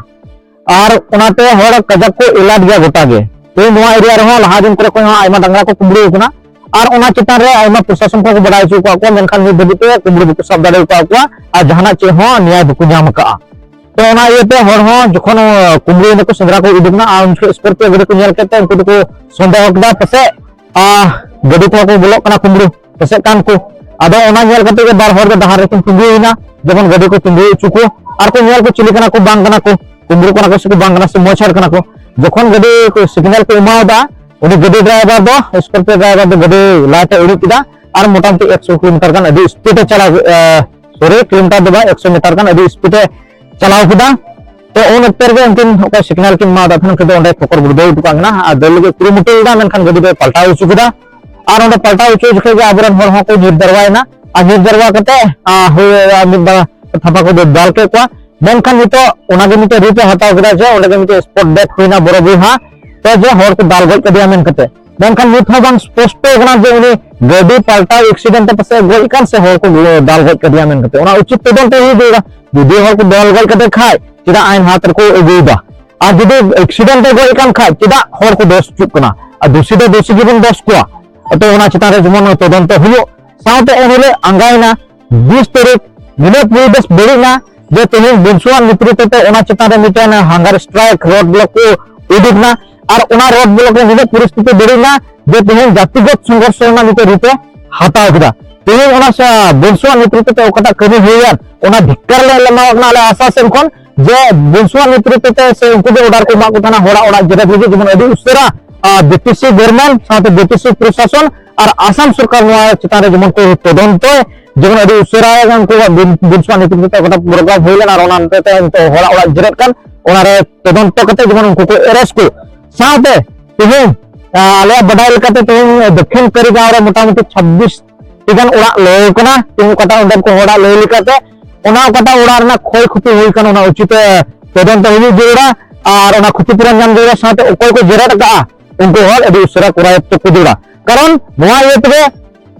ᱟᱨ ᱚᱱᱟᱛᱮ ᱦᱚᱲ ᱠᱟᱡᱟᱠ ᱠᱚ ᱮᱞᱟᱨᱴ ᱜᱮᱭᱟ ᱜᱚᱴᱟ ᱜᱮ᱾ ᱛᱮᱦᱮᱧ ᱱᱚᱣᱟ ᱮᱨᱤᱭᱟ ᱨᱮᱦᱚᱸ ᱞᱟᱦᱟ ᱫᱤᱱ ᱠᱚᱨᱮ ᱠᱷᱚᱱ ᱦᱚᱸ ᱟᱭᱢᱟ ᱰᱟᱝᱨᱟ ᱠᱚ ᱠᱩᱢᱵᱽᱲᱩ ᱟᱠᱟᱱᱟ᱾ ᱟᱨ ᱚᱱᱟ ᱪᱮᱛᱟᱱ ᱨᱮ ᱟᱭᱢᱟ ᱯᱨᱚᱥᱟᱥᱚᱱ ᱠᱚᱦᱚᱸ ᱠᱚ ᱵᱟᱰᱟᱭ ᱦᱚᱪᱚ ᱟᱠᱟᱫ ᱠᱚᱣᱟ, ᱢᱮᱱᱠᱷᱟᱱ ᱱᱤᱛ ᱫᱷᱟᱹᱵᱤᱡ ᱛᱮ ᱠᱩᱢᱵᱽᱲᱩ ᱵᱟᱠᱚ ᱥᱟᱵ ᱫᱟᱲᱮ ᱟᱠᱟᱫ ᱠᱚᱣᱟ᱾ ᱟᱨ ᱡᱟᱦᱟᱱᱟᱜ ᱪᱮᱫ ᱦᱚᱸ ᱱᱮᱭᱟᱭ ᱵᱟᱠᱚ ᱧᱟᱢ ᱟᱠᱟᱫᱼᱟ᱾ ᱛᱚ ᱚᱱᱟ ᱤᱭᱟᱹᱛᱮ ᱦᱚᱲ ᱦᱚᱸ ᱡᱚᱠᱷᱚᱱ, ᱟᱸ, ᱠᱩᱢᱵᱽᱲᱩ ᱮᱱᱟ ᱠᱚ, ᱥᱮᱸᱫᱽᱨᱟ ᱠᱚ ᱩᱰᱩᱠ ᱮᱱᱟ, ᱟᱨ ᱩᱱ ᱡᱚᱠᱷᱚᱱ ᱥᱠᱚᱨᱯᱤᱭᱳ ᱜᱟᱹᱰᱤ ᱠᱚ ᱧᱮᱞ ᱠᱮᱫ ᱛᱮ ᱩᱱᱠᱩ ᱫᱚᱠᱚ ᱥᱚᱱᱫᱮᱦᱚ ᱠᱮᱫᱟ, ᱯᱟᱥᱮᱡ, ᱟᱸ, ᱜᱟᱹᱰᱤ ᱛᱮᱦᱚᱸ ᱠᱚ ᱵᱚᱞᱚᱜ ᱠᱟᱱᱟ ᱠᱩᱢᱵᱽᱲᱩ, ᱯᱟᱥᱮᱡ ᱠᱟᱱ ᱠᱚ᱾ ᱟᱫᱚ ᱚᱱᱟ ᱧᱮᱞ ᱠᱟᱛᱮ ᱜᱮ ᱵᱟᱨ ᱦᱚᱲ ᱫᱚ ᱰᱟᱦᱟᱨ ᱨᱮᱠᱤᱱ ᱛᱤᱸᱜᱩᱭᱮᱱᱟ, ᱡᱮᱢᱚᱱ ᱜᱟᱹᱰᱤ ᱠᱚ ᱛᱤᱸᱜᱩ ᱦᱚᱪᱚ ᱠᱚ, ᱟᱨ ᱠᱚ ᱧᱮᱞ ᱠᱚ ᱪᱤᱞᱤ ᱠᱟᱱᱟ ᱠᱚ, ᱵᱟᱝ ᱠᱟᱱᱟ ᱠᱚ, ᱠᱩᱢᱵᱽᱲᱩ ᱠᱟᱱᱟ ᱠᱚ ᱥᱮ ᱠᱚ ᱵᱟᱝ ᱠᱟᱱᱟ ᱥᱮ ᱢᱚᱡᱽ ᱦᱚᱲ ᱠᱟᱱᱟ ᱠᱚ᱾ ᱡᱚᱠᱷᱚᱱ ᱜᱟᱹᱰᱤ ᱠᱚ ᱥᱤᱜᱽᱱᱟᱞ ᱠᱚ ᱮᱢᱟᱣᱟᱫᱟ, ᱩᱱᱤ ᱜᱟᱹᱰᱤ ᱰᱨᱟᱭᱵᱷᱟᱨ ᱫᱚ, ᱥᱠᱚᱨᱯᱤᱭᱳ ᱰᱨᱟᱭᱵᱷᱟᱨ ᱫᱚ ᱜᱟᱹᱰᱤ ᱞᱟᱭᱤᱴ ᱮ ᱩᱰᱩᱠ ᱠᱮᱫᱟ ᱟᱨ ᱢᱚᱴᱟᱢᱩᱴᱤ ᱮᱠᱥᱚ ᱠᱤᱞᱳᱢᱤᱴᱟᱨ ᱜᱟᱱ ᱟᱹᱰᱤ ᱥᱯᱤᱰ ᱮ ᱪᱟᱞᱟᱣ, ᱮ, ᱥᱚᱨᱤ, ᱠᱤᱞᱳᱢᱤᱴᱟᱨ ᱫᱚ ᱵᱟᱝ, ᱮᱠᱥᱚ ᱢᱤᱴᱟᱨ ᱜᱟᱱ ᱟᱹᱰᱤ ᱥᱯᱤᱰ ᱮ ᱪᱟᱞᱟᱣ ᱠᱮᱫᱟ᱾ ᱛᱚ ᱩᱱ ᱚᱠᱛᱚ ᱨᱮᱜᱮ ᱩᱱᱠᱤᱱ ᱚᱠᱚᱭ ᱥᱤᱜᱽᱱᱟᱞ ᱠᱤᱱ ᱮᱢᱟᱣᱟᱫᱟ ᱛᱟᱦᱮᱱ, ᱩᱱᱠᱤᱱ ᱫᱚ ᱚᱸᱰᱮ ᱠᱚᱠᱚᱨ ᱜᱩᱲᱫᱟᱹᱣ ᱦᱚᱴᱚ ᱠᱟᱜ ᱠᱤᱱᱟ ᱟᱨ ᱫᱟᱹᱲ ᱞᱟᱹᱜᱤᱫ ᱠᱩᱨᱩᱢᱩᱴᱩ ᱞᱮᱫᱟ, ᱢᱮᱱᱠᱷᱟᱱ ᱜᱟᱹᱰᱤ ᱫᱚᱭ ᱯᱟᱞᱴᱟᱣ ᱦᱚᱪᱚ ᱠᱮᱫᱟ᱾ ᱟᱨ ᱚᱸᱰᱮ ᱯᱟᱞᱴᱟᱣ ᱦᱚᱪᱚ ᱡᱚᱠᱷᱚᱱ ᱜᱮ ᱟᱵᱚᱨᱮᱱ ᱦᱚᱲ ᱦᱚᱸᱠᱚ ᱧᱤᱨ ᱡᱟᱨᱣᱟᱭᱮᱱᱟ᱾ ᱟᱨ ᱧᱤᱨ ᱡᱟᱨᱣᱟ ᱠᱟᱛᱮ, ᱟᱨ, ᱦᱩᱭ, ᱟᱨ, ᱢᱤᱫ ᱵᱟᱨ ᱛᱷᱟᱯᱟ ᱠᱚ ᱫᱟᱞ ᱠᱮᱫ ᱠᱚᱣᱟ᱾ ᱢᱮᱱᱠᱷᱟᱱ ᱱᱤᱛᱚᱜ ᱚᱱᱟᱜᱮ ᱢᱤᱫᱴᱮᱱ ᱨᱤᱛ ᱮ ᱦᱟᱛᱟᱣ ᱠᱮᱫᱟ ᱡᱮ ᱚᱸᱰᱮ ᱜᱮ ᱢᱤᱫᱴᱮᱱ ᱥᱯᱚᱴ ᱰᱮᱛᱷ ᱦᱩᱭᱱᱟ ᱵᱚᱲᱚ ᱵᱚᱭᱦᱟ, ᱛᱚ ᱡᱮ ᱦᱚᱲ ᱠᱚ ᱫᱟᱞ ᱜᱚᱡ ᱠᱮᱫᱮᱭᱟ ᱢᱮᱱ ᱠᱟᱛᱮ᱾ ᱢᱮᱱᱠᱷᱟᱱ ᱱᱤᱛ ᱦᱚᱸ ᱵᱟᱝ ᱥᱯᱚᱥᱴᱚ ᱠᱟᱱᱟ ᱡᱮ ᱩᱱᱤ ᱜᱟᱹᱰᱤ ᱯᱟᱞᱴᱟᱣ ᱮᱠᱥᱤᱰᱮᱱᱴ ᱛᱮ ᱯᱟᱥᱮᱡ ᱜᱚᱡ ᱟᱠᱟᱱ ᱥᱮ ᱦᱚᱲ ᱠᱚ ᱫᱟᱞ ᱜᱚᱡ ᱠᱮᱫᱮᱭᱟ ᱢᱮᱱ ᱠᱟᱛᱮ᱾ ᱚᱱᱟ ᱩᱪᱤᱛ ᱛᱚᱫᱚᱱᱛᱚ ᱦᱩᱭ ᱡᱟᱹᱨᱩᱲᱟ᱾ ᱡᱩᱫᱤ ᱦᱚᱲ ᱠᱚ ᱫᱟᱞ ᱜᱚᱡ ᱠᱟᱛᱮ ᱠᱷᱟᱡ ᱪᱮᱫᱟᱜ ᱟᱭᱤᱱ ᱦᱟᱛ ᱨᱮᱠᱚ ᱟᱹᱜᱩᱭᱮᱫᱟ? ᱟᱨ ᱡᱩᱫᱤ ᱮᱠᱥᱤᱰᱮᱱᱴ ᱛᱮ ᱜᱚᱡ ᱟᱠᱟᱱ ᱠᱷᱟᱡ ᱪᱮᱫᱟᱜ ᱦᱚᱲ ᱠᱚ ᱫᱳᱥ ᱦᱚᱪᱚᱜ ᱠᱟᱱᱟ? ᱟᱨ ᱫᱩᱥᱤ ᱫᱚ ᱫᱩᱥᱤ ᱜᱮᱵᱚᱱ ᱫᱳᱥ ᱠᱚᱣᱟ᱾ ᱛᱚ ᱚᱱᱟ ᱪᱮᱛᱟᱱ ᱨᱮ ᱡᱮᱢᱚᱱ ᱛᱚᱫᱚᱱᱛᱚ ᱦᱩᱭᱩᱜ᱾ ᱥᱟᱶᱛᱮ ᱮᱱᱦᱤᱞᱳᱜ ᱟᱸᱜᱟᱭᱮᱱᱟ ᱵᱤᱥ ᱛᱟᱹᱨᱤᱠᱷ, ᱱᱤᱱᱟᱹᱜ ᱯᱚᱨᱤᱵᱮᱥ ᱵᱟᱹᱲᱤᱡ ᱮᱱᱟ ᱡᱮ ᱛᱮᱦᱮᱧ ᱵᱚᱱᱥᱩᱣᱟᱜ ᱱᱮᱛᱨᱤᱛᱵ ᱛᱮ ᱚᱱᱟ ᱪᱮᱛᱟᱱ ᱨᱮ ᱢᱤᱫᱴᱮᱱ ᱦᱟᱝᱜᱟᱨ ᱥᱴᱨᱟᱭᱤᱠ ᱨᱳᱰ ᱵᱞᱚᱠ ᱠᱚ ᱩᱰᱩᱠ ᱮᱱᱟ᱾ ᱟᱨ ᱚᱱᱟ ᱨᱳᱰ ᱵᱞᱚᱠ ᱨᱮ ᱱᱤᱱᱟᱹᱜ ᱯᱚᱨᱤᱥᱛᱷᱤᱛᱤ ᱵᱟᱹᱲᱤᱡ ᱮᱱᱟ ᱡᱮ ᱛᱮᱦᱮᱧ ᱡᱟᱹᱛᱤᱜᱚᱛ ᱥᱚᱝᱜᱷᱚᱨᱥᱚ ᱨᱮᱱᱟᱜ ᱢᱤᱫᱴᱮᱱ ᱨᱩᱯ ᱮ ᱦᱟᱛᱟᱣ ᱠᱮᱫᱟ᱾ ᱛᱮᱦᱮᱧ ᱚᱱᱟ ᱥᱟ-, ᱵᱚᱱᱥᱩᱣᱟᱜ ᱱᱮᱛᱨᱤᱛᱵ ᱛᱮ ᱚᱠᱟᱴᱟᱜ ᱠᱟᱹᱢᱤ ᱦᱩᱭᱮᱱ, ᱚᱱᱟ ᱫᱷᱤᱠᱠᱟᱨ ᱞᱮ ᱮᱢᱟᱣᱟᱜ ᱠᱟᱱᱟ ᱟᱞᱮ ᱟᱥᱟ ᱥᱮᱱ ᱠᱷᱚᱱ ᱡᱮ ᱵᱚᱱᱥᱩᱣᱟᱜ ᱱᱮᱛᱨᱤᱛᱵ ᱛᱮ ᱥᱮ ᱩᱱᱠᱩ ᱡᱮ ᱚᱨᱰᱟᱨ ᱠᱚ ᱮᱢᱟᱜ ᱠᱚ ᱛᱟᱦᱮᱱᱟ ᱦᱚᱲᱟᱜ ᱚᱲᱟᱜ ᱡᱮᱨᱮᱫ ᱞᱟᱹᱜᱤᱫ, ᱡᱮᱢᱚᱱ ᱟᱹᱰᱤ ᱩᱥᱟᱹᱨᱟ, ᱟᱨ, ᱵᱤ ᱴᱤ ᱥᱤ ᱜᱚᱵᱷᱚᱨᱱᱢᱮᱱᱴ ᱥᱟᱶᱛᱮ ᱵᱤ ᱴᱤ ᱥᱤ ᱯᱨᱚᱥᱟᱥᱚᱱ ᱟᱨ ᱟᱥᱟᱢ ᱥᱚᱨᱠᱟᱨ ᱱᱚᱣᱟ ᱪᱮᱛᱟᱱ ᱨᱮ ᱡᱮᱢᱚᱱ ᱠᱚ ᱛᱚᱫᱚᱱᱛᱚᱭ, ᱡᱮᱢᱚᱱ ᱟᱹᱰᱤ ᱩᱥᱟᱹᱨᱟ ᱩᱱᱠᱩᱣᱟᱜ ᱵᱤᱱ-, ᱵᱚᱱᱥᱩᱣᱟᱜ ᱱᱮᱛᱨᱤᱛᱵ ᱛᱮ ᱚᱠᱟᱴᱟᱜ ᱯᱨᱳᱜᱨᱟᱢ ᱦᱩᱭ ᱞᱮᱱᱟ ᱟᱨ ᱚᱱᱟ ᱦᱚᱛᱮᱛᱮ ᱱᱤᱛᱚᱜ ᱦᱚᱲᱟᱜ ᱚᱲᱟᱜ ᱡᱮᱨᱮᱫ ᱠᱟᱱ, ᱚᱱᱟᱨᱮ ᱛᱚᱫᱚᱱᱛᱚ ᱠᱟᱛᱮ ᱡᱮᱢᱚᱱ ᱩᱱᱠᱩ ᱠᱚ ᱮᱨᱮᱥᱴ ᱠᱚ᱾ ᱥᱟᱶᱛᱮ ᱛᱮᱦᱮᱧ, ᱟᱸ, ᱟᱞᱮᱭᱟᱜ ᱵᱟᱰᱟᱭ ᱞᱮᱠᱟᱛᱮ ᱛᱮᱦᱮᱧ ᱫᱚᱠᱠᱷᱤᱱ ᱠᱟᱹᱨᱤᱜᱟᱸᱣ ᱨᱮ ᱢᱚᱴᱟᱢᱩᱴᱤ ᱪᱷᱟᱵᱵᱤᱥ ᱴᱤ ᱜᱟᱱ ᱚᱲᱟᱜ ᱞᱟᱹᱭ ᱠᱟᱱᱟ᱾ ᱛᱮᱦᱮᱧ ᱚᱠᱟᱴᱟᱜ ᱚᱸᱰᱮᱱ ᱠᱚ ᱦᱚᱲᱟᱜ ᱞᱟᱹᱭ ᱞᱮᱠᱟᱛᱮ ᱚᱱᱟ ᱚᱠᱟᱴᱟᱜ ᱚᱲᱟᱜ ᱨᱮᱱᱟᱜ ᱠᱷᱚᱭ ᱠᱷᱚᱛᱤ ᱦᱩᱭ ᱠᱟᱱᱟ ᱚᱱᱟ ᱩᱪᱤᱛ, ᱮ, ᱛᱚᱫᱚᱱᱛᱚ ᱦᱩᱭᱩᱜ ᱡᱟᱹᱨᱩᱲᱟ᱾ ᱟᱨ ᱚᱱᱟ ᱠᱷᱚᱛᱤ ᱯᱩᱨᱚᱱ ᱧᱟᱢ ᱡᱟᱹᱨᱩᱲᱟ᱾ ᱥᱟᱶᱛᱮ ᱚᱠᱚᱭ ᱠᱚ ᱡᱮᱨᱮᱫ ᱟᱠᱟᱫᱼᱟ ᱩᱱᱠᱩ ᱦᱚᱲ ᱟᱹᱰᱤ ᱩᱥᱟᱹᱨᱟ ᱠᱚᱨᱟᱭᱚᱛᱛᱚ ᱠᱚ ᱡᱟᱹᱨᱩᱲᱟ᱾ ᱠᱟᱨᱚᱱ ᱱᱚᱣᱟ ᱤᱭᱟᱹ ᱛᱮᱜᱮ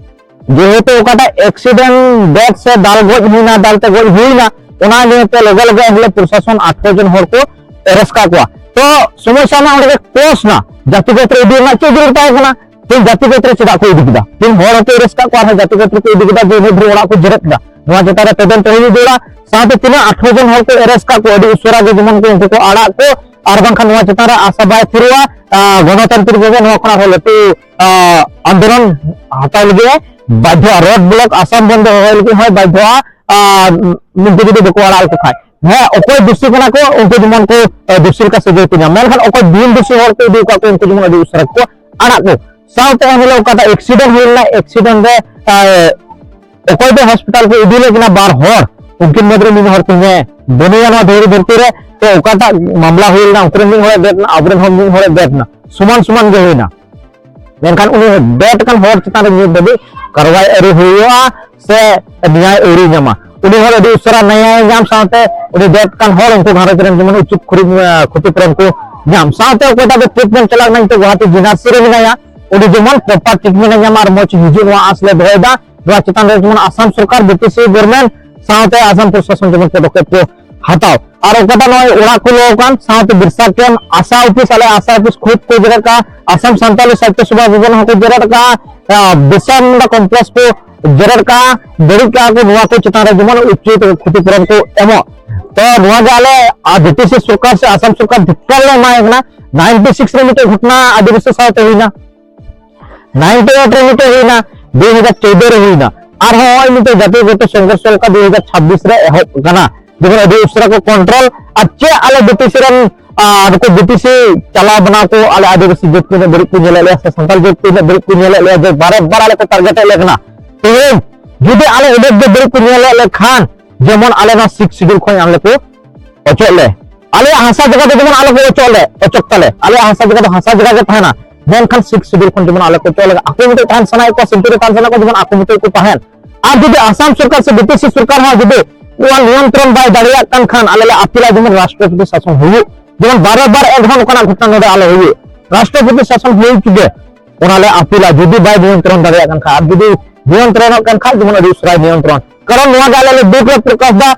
ᱡᱮᱦᱮᱛᱩ ᱚᱠᱟᱴᱟᱜ ᱮᱠᱥᱤᱰᱮᱱᱴ ᱰᱮᱛᱷ ᱥᱮ ᱫᱟᱞ ᱜᱚᱡ ᱦᱩᱭᱱᱟ, ᱫᱟᱞ ᱛᱮ ᱜᱚᱡ ᱦᱩᱭᱱᱟ, ᱚᱱᱟ ᱱᱤᱭᱮᱛᱮ ᱞᱚᱜᱮ ᱞᱚᱜᱮ ᱮᱱᱦᱤᱞᱳᱜ ᱯᱨᱚᱥᱟᱥᱚᱱ ᱟᱴᱷᱨᱚ ᱡᱚᱱ ᱦᱚᱲ ᱠᱚ ᱮᱨᱮᱥᱴ ᱠᱟᱜ ᱠᱚᱣᱟ᱾ ᱛᱚ ᱥᱚᱢᱚᱥᱥᱟ ᱢᱟ ᱚᱸᱰᱮ ᱜᱮ ᱠᱞᱳᱥ ᱱᱟ, ᱡᱟᱹᱛᱤ ᱜᱚᱛ ᱨᱮ ᱤᱫᱤ ᱨᱮᱱᱟᱜ ᱪᱮᱫ ᱡᱟᱹᱨᱩᱲ ᱛᱟᱦᱮᱸ ᱠᱟᱱᱟ? ᱛᱮᱦᱮᱧ ᱡᱟᱹᱛᱤ ᱜᱚᱛ ᱨᱮ ᱪᱮᱫᱟᱜ ᱠᱚ ᱤᱫᱤ ᱠᱮᱫᱟ? ᱛᱮᱦᱮᱧ ᱦᱚᱲ ᱦᱚᱸᱠᱚ ᱮᱨᱮᱥᱴ ᱠᱟᱜ ᱠᱚᱣᱟ, ᱟᱨᱦᱚᱸ ᱡᱟᱹᱛᱤ ᱜᱚᱛ ᱨᱮᱠᱚ ᱤᱫᱤ ᱠᱮᱫᱟ, ᱡᱮ ᱩᱱᱟᱹᱜ ᱰᱷᱮᱨ ᱚᱲᱟᱜ ᱠᱚ ᱡᱮᱨᱮᱫ ᱠᱮᱫᱟ᱾ ᱱᱚᱣᱟ ᱪᱮᱛᱟᱱ ᱨᱮ ᱛᱚᱫᱚᱱᱛᱚ ᱦᱩᱭ ᱡᱟᱹᱨᱩᱲᱟ᱾ ᱥᱟᱶᱛᱮ ᱛᱤᱱᱟᱹᱜ ᱟᱴᱷᱨᱚ ᱡᱚᱱ ᱦᱚᱲ ᱠᱚ ᱮᱨᱮᱥᱴ ᱠᱟᱜ ᱠᱚ, ᱟᱹᱰᱤ ᱩᱥᱟᱹᱨᱟ ᱜᱮ ᱡᱮᱢᱚᱱ ᱠᱚ ᱩᱱᱠᱩ ᱠᱚ ᱟᱲᱟᱜ ᱠᱚ, ᱟᱨ ᱵᱟᱝᱠᱷᱟᱱ ᱱᱚᱣᱟ ᱪᱮᱛᱟᱱ ᱨᱮ ᱟᱥᱟ ᱵᱟᱭ ᱛᱷᱤᱨᱚᱜᱼᱟ᱾ ᱟᱸ, ᱜᱚᱱᱚᱛᱟᱱᱛᱨᱤᱠ ᱵᱷᱟᱵᱮ ᱱᱚᱣᱟ ᱠᱷᱚᱱ ᱟᱨᱦᱚᱸ ᱞᱟᱹᱴᱩ, ᱟᱸ, ᱟᱱᱫᱳᱞᱚᱱ ᱦᱟᱛᱟᱣ ᱞᱟᱹᱜᱤᱫ ᱮ ᱵᱟᱫᱷᱭᱚᱜᱼᱟ᱾ ᱨᱳᱰ ᱵᱞᱚᱠ ᱟᱥᱟᱢ ᱵᱚᱱᱫᱚ ᱦᱚᱦᱚᱭ ᱞᱟᱹᱜᱤᱫ ᱦᱚᱸᱭ ᱵᱟᱫᱷᱭᱚᱜᱼᱟ᱾ ᱟᱨ ᱱᱩᱠᱩ ᱡᱩᱫᱤ ᱵᱟᱠᱚ ᱟᱲᱟᱜ ᱞᱮᱠᱚ ᱠᱷᱟᱱ, ᱦᱮᱸ, ᱚᱠᱚᱭ ᱫᱩᱥᱤ ᱠᱟᱱᱟ ᱠᱚ ᱩᱱᱠᱩ ᱡᱮᱢᱚᱱ ᱠᱚ, ᱟᱸ, ᱫᱩᱥᱤ ᱞᱮᱠᱟ ᱥᱟᱹᱡᱟᱹᱭ ᱠᱚ ᱧᱟᱢ, ᱢᱮᱱᱠᱷᱟᱱ ᱚᱠᱚᱭ ᱵᱤᱱ ᱫᱩᱥᱤ ᱦᱚᱲ ᱠᱚ ᱤᱫᱤ ᱟᱠᱟᱫ ᱠᱚ ᱩᱱᱠᱩ ᱡᱮᱢᱚᱱ ᱟᱹᱰᱤ ᱩᱥᱟᱹᱨᱟ ᱠᱚ ᱟᱲᱟᱜ ᱠᱚ᱾ ᱥᱟᱶᱛᱮ ᱮᱱᱦᱤᱞᱳᱜ ᱚᱠᱟᱴᱟᱜ ᱮᱠᱥᱤᱰᱮᱱᱴ ᱦᱩᱭ ᱞᱮᱱᱟ, ᱮᱠᱥᱤᱰᱮᱱᱴ ᱨᱮ, ᱟᱸ, ᱚᱠᱚᱭ ᱫᱚ ᱦᱚᱥᱯᱤᱴᱟᱞ ᱠᱚ ᱤᱫᱤ ᱞᱮᱫ ᱠᱤᱱᱟ ᱵᱟᱨ ᱦᱚᱲ, ᱩᱱᱠᱤᱱ ᱢᱩᱫᱽᱨᱮ ᱢᱤᱫ ᱦᱚᱲ ᱛᱮᱦᱮᱧ ᱵᱟᱹᱱᱩᱭᱟ ᱱᱚᱣᱟ ᱫᱷᱩᱲᱤ ᱫᱷᱟᱹᱨᱛᱤ ᱨᱮ᱾ ᱛᱚ ᱚᱠᱟᱴᱟᱜ ᱢᱟᱢᱞᱟ ᱦᱩᱭ ᱞᱮᱱᱟ, ᱩᱱᱠᱩ ᱨᱮᱱ ᱢᱤᱫ ᱦᱚᱲᱮ ᱰᱮᱛ ᱮᱱᱟ, ᱟᱵᱚᱨᱮᱱ ᱦᱚᱸ ᱢᱤᱫ ᱦᱚᱲᱮ ᱰᱮᱛ ᱮᱱᱟ, ᱥᱚᱢᱟᱱ ᱥᱚᱢᱟᱱ ᱜᱮ ᱦᱩᱭᱱᱟ᱾ ᱢᱮᱱᱠᱷᱟᱱ ᱩᱱᱤ ᱰᱮᱛ ᱠᱟᱱ ᱦᱚᱲ ᱪᱮᱛᱟᱱ ᱨᱮ ᱱᱤᱛ ᱫᱷᱟᱹᱵᱤᱡ ᱠᱟᱨᱣᱟᱭ ᱟᱹᱣᱨᱤ ᱦᱩᱭᱩᱜᱼᱟ ᱥᱮ ᱱᱮᱭᱟᱭ ᱟᱹᱣᱨᱤ ᱧᱟᱢᱟ᱾ ᱩᱱᱤ ᱦᱚᱲ ᱟᱹᱰᱤ ᱩᱥᱟᱹᱨᱟ ᱱᱮᱭᱟᱭ ᱧᱟᱢ ᱥᱟᱶᱛᱮ ᱩᱱᱤ ᱰᱮᱛ ᱠᱟᱱ ᱦᱚᱲ, ᱩᱱᱠᱩ ᱜᱷᱟᱨᱚᱸᱡᱽ ᱨᱮᱱ ᱡᱮᱢᱚᱱ ᱩᱪᱤᱛ ᱠᱷᱩᱨᱤ-, ᱠᱷᱚᱛᱤᱯᱩᱨᱚᱱ ᱠᱚ ᱧᱟᱢ ᱥᱟᱶᱛᱮ ᱚᱠᱚᱭᱴᱟᱜ ᱫᱚ ᱴᱨᱤᱴᱢᱮᱱᱴ ᱪᱟᱞᱟᱜ ᱠᱟᱱᱟ, ᱱᱤᱛᱚᱜ ᱜᱩᱣᱟᱦᱟᱴᱤ ᱡᱮᱱᱟᱨᱥᱤ ᱨᱮ ᱢᱮᱱᱟᱭᱟ, ᱩᱱᱤ ᱡᱮᱢᱚᱱ ᱯᱨᱚᱯᱟᱨ ᱴᱨᱤᱴᱢᱮᱱᱴ ᱮ ᱧᱟᱢᱟ ᱟᱨ ᱢᱚᱡᱽ ᱦᱤᱡᱩᱜ, ᱱᱚᱣᱟ ᱟᱸᱥ ᱞᱮ ᱫᱚᱦᱚᱭᱮᱫᱟ᱾ ᱱᱚᱣᱟ ᱪᱮᱛᱟᱱ ᱨᱮ ᱡᱮᱢᱚᱱ ᱟᱥᱟᱢ ᱥᱚᱨᱠᱟᱨ, ᱵᱤᱴᱤᱥᱤ ᱜᱚᱵᱷᱚᱨᱱᱢᱮᱱᱴ ᱥᱟᱶᱛᱮ ᱟᱥᱟᱢ ᱯᱨᱚᱥᱟᱥᱚᱱ ᱡᱮᱢᱚᱱ ᱯᱚᱫᱚᱠᱷᱮᱯ ᱠᱚ ᱦᱟᱛᱟᱣ᱾ ᱟᱨ ᱚᱠᱟᱴᱟᱜ ᱱᱚᱜᱼᱚᱭ ᱚᱲᱟᱜ ᱠᱚ ᱞᱚ ᱟᱠᱟᱱ ᱥᱟᱶᱛᱮ ᱵᱤᱨᱥᱟ ᱠᱮᱢᱯ, ᱟᱥᱟ ᱚᱯᱷᱤᱥ, ᱟᱞᱮ ᱟᱥᱟ ᱚᱯᱷᱤᱥ ᱠᱷᱩᱫ ᱠᱚ ᱡᱮᱨᱮᱫ ᱠᱟᱜᱼᱟ, ᱟᱥᱟᱢ ᱥᱟᱱᱛᱟᱞᱤ ᱥᱟᱦᱤᱛᱛᱚ ᱥᱮᱵᱟ ᱵᱷᱚᱵᱚᱱ ᱦᱚᱸᱠᱚ ᱡᱮᱨᱮᱫ ᱠᱟᱜᱼᱟ, ᱟᱨ ᱵᱤᱨᱥᱟ ᱢᱩᱱᱰᱟ ᱠᱚᱢᱯᱞᱮᱠᱥ ᱠᱚ ᱡᱮᱨᱮᱫ ᱠᱟᱜᱼᱟ, ᱵᱟᱹᱲᱤᱡ ᱠᱟᱜᱼᱟ ᱠᱚ, ᱱᱚᱣᱟ ᱠᱚ ᱪᱮᱛᱟᱱ ᱨᱮ ᱡᱮᱢᱚᱱ ᱩᱪᱤᱛ ᱠᱷᱚᱛᱤᱯᱩᱨᱚᱱ ᱠᱚ ᱮᱢᱚᱜ᱾ ᱛᱚ ᱱᱚᱣᱟ ᱜᱮ ᱟᱞᱮ ᱟᱨ ᱵᱤᱴᱤᱥᱤ ᱥᱚᱨᱠᱟᱨ ᱥᱮ ᱟᱥᱟᱢ ᱥᱚᱨᱠᱟᱨ ᱫᱷᱤᱠᱠᱟᱨ ᱞᱮ ᱮᱢᱟᱭ ᱠᱟᱱᱟ᱾ ᱱᱟᱭᱤᱱᱴᱤ ᱥᱤᱠᱥ ᱨᱮ ᱢᱤᱫᱴᱮᱱ ᱜᱷᱚᱴᱚᱱᱟ ᱟᱹᱫᱤᱵᱟᱹᱥᱤ ᱥᱟᱶᱛᱮ ᱦᱩᱭᱱᱟ, ᱱᱟᱭᱤᱱᱴᱤ ᱮᱭᱤᱴ ᱨᱮ ᱢᱤᱫᱴᱮᱱ ᱦᱩᱭᱱᱟ, ᱫᱩ ᱦᱟᱡᱟᱨ ᱪᱳᱫᱫᱳ ᱨᱮ ᱦᱩᱭᱱᱟ, ᱟᱨᱦᱚᱸ ᱱᱚᱜᱼᱚᱭ ᱢᱤᱫᱴᱮᱱ ᱡᱟᱛᱤᱭᱚᱜᱚᱛᱚ ᱥᱚᱝᱜᱷᱚᱨᱥ ᱞᱮᱠᱟ ᱫᱩ ᱦᱟᱡᱟᱨ ᱪᱷᱟᱵᱵᱤᱥ ᱨᱮ ᱮᱦᱚᱵ ᱠᱟᱱᱟ᱾ ᱡᱮᱢᱚᱱ ᱟᱹᱰᱤ ᱩᱥᱟᱹᱨᱟ ᱠᱚ ᱠᱚᱱᱴᱨᱳᱞ, ᱟᱨ ᱪᱮᱫ ᱟᱞᱮ ᱵᱤᱴᱤᱥᱤ ᱨᱮᱱ, ᱟᱨ ᱱᱩᱠᱩ ᱵᱤᱴᱤᱥᱤ ᱪᱟᱞᱟᱣ ᱵᱟᱱᱟᱣ ᱠᱚ ᱟᱞᱮ ᱟᱹᱫᱤᱵᱟᱹᱥᱤ ᱡᱟᱹᱛ ᱛᱤᱱᱟᱹᱜ ᱵᱟᱹᱲᱤᱡ ᱠᱚ ᱧᱮᱞᱮᱫ ᱞᱮᱭᱟ ᱥᱮ ᱥᱟᱱᱛᱟᱲ ᱡᱟᱹᱛ ᱛᱤᱱᱟᱹᱜ ᱵᱟᱹᱲᱤᱡ ᱠᱚ ᱧᱮᱞᱮᱫ ᱞᱮᱭᱟ, ᱡᱮ ᱵᱟᱨᱮ ᱵᱟᱨ ᱟᱞᱮ ᱠᱚ ᱴᱟᱨᱜᱮᱴ ᱮᱫ ᱞᱮ ᱠᱟᱱᱟ᱾ ᱛᱮᱦᱮᱧ ᱡᱩᱫᱤ ᱟᱞᱮ ᱩᱱᱟᱹᱜ ᱜᱮ ᱵᱟᱹᱲᱤᱡ ᱠᱚ ᱧᱮᱞᱮᱫ ᱞᱮ ᱠᱷᱟᱱ, ᱡᱮᱢᱚᱱ ᱟᱞᱮ ᱱᱚᱣᱟ ᱥᱤᱠᱥ ᱥᱤᱰᱩᱞ ᱠᱷᱚᱱ ᱟᱞᱮ ᱠᱚ ᱚᱪᱚᱜ ᱞᱮ, ᱟᱞᱮᱭᱟᱜ ᱦᱟᱥᱟ ᱡᱟᱭᱜᱟ ᱫᱚ ᱡᱮᱢᱚᱱ ᱟᱞᱚ ᱠᱚ ᱚᱪᱚᱜ ᱞᱮ, ᱚᱪᱚᱜ ᱛᱟᱞᱮ, ᱟᱞᱮᱭᱟᱜ ᱦᱟᱥᱟ ᱡᱟᱭᱜᱟ ᱫᱚ ᱦᱟᱥᱟ ᱡᱟᱭᱜᱟ ᱜᱮ ᱛᱟᱦᱮᱱᱟ, ᱢᱮᱱᱠᱷᱟᱱ ᱥᱤᱠᱥ ᱥᱤᱰᱩᱞ ᱠᱷᱚᱱ ᱡᱮᱢᱚᱱ ᱟᱞᱮ ᱠᱚ ᱚᱪᱚᱜ ᱞᱮ, ᱟᱠᱚ ᱢᱚᱛᱚ ᱛᱟᱦᱮᱱ ᱥᱟᱱᱟᱭᱮᱫ ᱠᱚᱣᱟ, ᱥᱟᱱᱛᱤ ᱨᱮ ᱛᱟᱦᱮᱱ ᱥᱟᱱᱟᱭᱮᱫ ᱠᱚᱣᱟ, ᱡᱮᱢᱚᱱ ᱟᱠᱚ ᱢᱚᱛᱚ ᱠᱚ ᱛᱟᱦᱮᱱ᱾ ᱟᱨ ᱡᱩᱫᱤ ᱟᱥᱟᱢ ᱥᱚᱨᱠᱟᱨ ᱥᱮ ᱵᱤᱴᱤᱥᱤ ᱥᱚᱨᱠᱟᱨ ᱦᱚᱸ ᱡᱩᱫᱤ ᱱᱚᱣᱟ ᱱᱤᱭᱚᱱᱛᱨᱚᱱ ᱵᱟᱭ ᱫᱟᱲᱮᱭᱟᱜ ᱠᱟᱱ ᱠᱷᱟᱱ, ᱟᱞᱮ ᱞᱮ ᱟᱯᱤᱞᱟ ᱡᱮᱢᱚᱱ ᱨᱟᱥᱴᱨᱚᱯᱚᱛᱤ ᱥᱟᱥᱚᱱ ᱦᱩᱭᱩᱜ, ᱡᱮᱢᱚᱱ ᱵᱟᱨᱮ ᱵᱟᱨ ᱮᱱ ᱨᱮᱦᱚᱸ ᱱᱚᱝᱠᱟᱱᱟᱜ ᱜᱷᱚᱴᱚᱱᱟ ᱱᱚᱰᱮ ᱟᱞᱚ ᱦᱩᱭᱩᱜ, ᱨᱟᱥᱴᱨᱚᱯᱚᱛᱤ ᱥᱟᱥᱚᱱ ᱦᱩᱭ ᱦᱚᱪᱚ ᱜᱮ, ᱚᱱᱟ ᱞᱮ ᱟᱯᱤᱞᱟ, ᱡᱩᱫᱤ ᱵᱟᱭ ᱱᱤᱭᱚᱱᱛᱨᱚᱱ ᱫᱟᱲᱮᱭᱟᱜ ᱠᱟᱱ ᱠᱷᱟᱱ᱾ ᱟᱨ ᱡᱩᱫᱤ ᱱᱤᱭᱚᱱᱛᱨᱚᱱᱚᱜ ᱠᱟᱱ ᱠᱷᱟᱱ, ᱡᱮᱢᱚᱱ ᱟᱹᱰᱤ ᱩᱥᱟᱹᱨᱟᱭ ᱱᱤᱭᱚᱱᱛᱨᱚᱱ᱾ ᱠᱟᱨᱚᱱ ᱱᱚᱣᱟ ᱜᱮ ᱟᱞᱮ ᱞᱮ ᱫᱩᱠ ᱞᱮ ᱯᱨᱚᱠᱟᱥ ᱮᱫᱟ,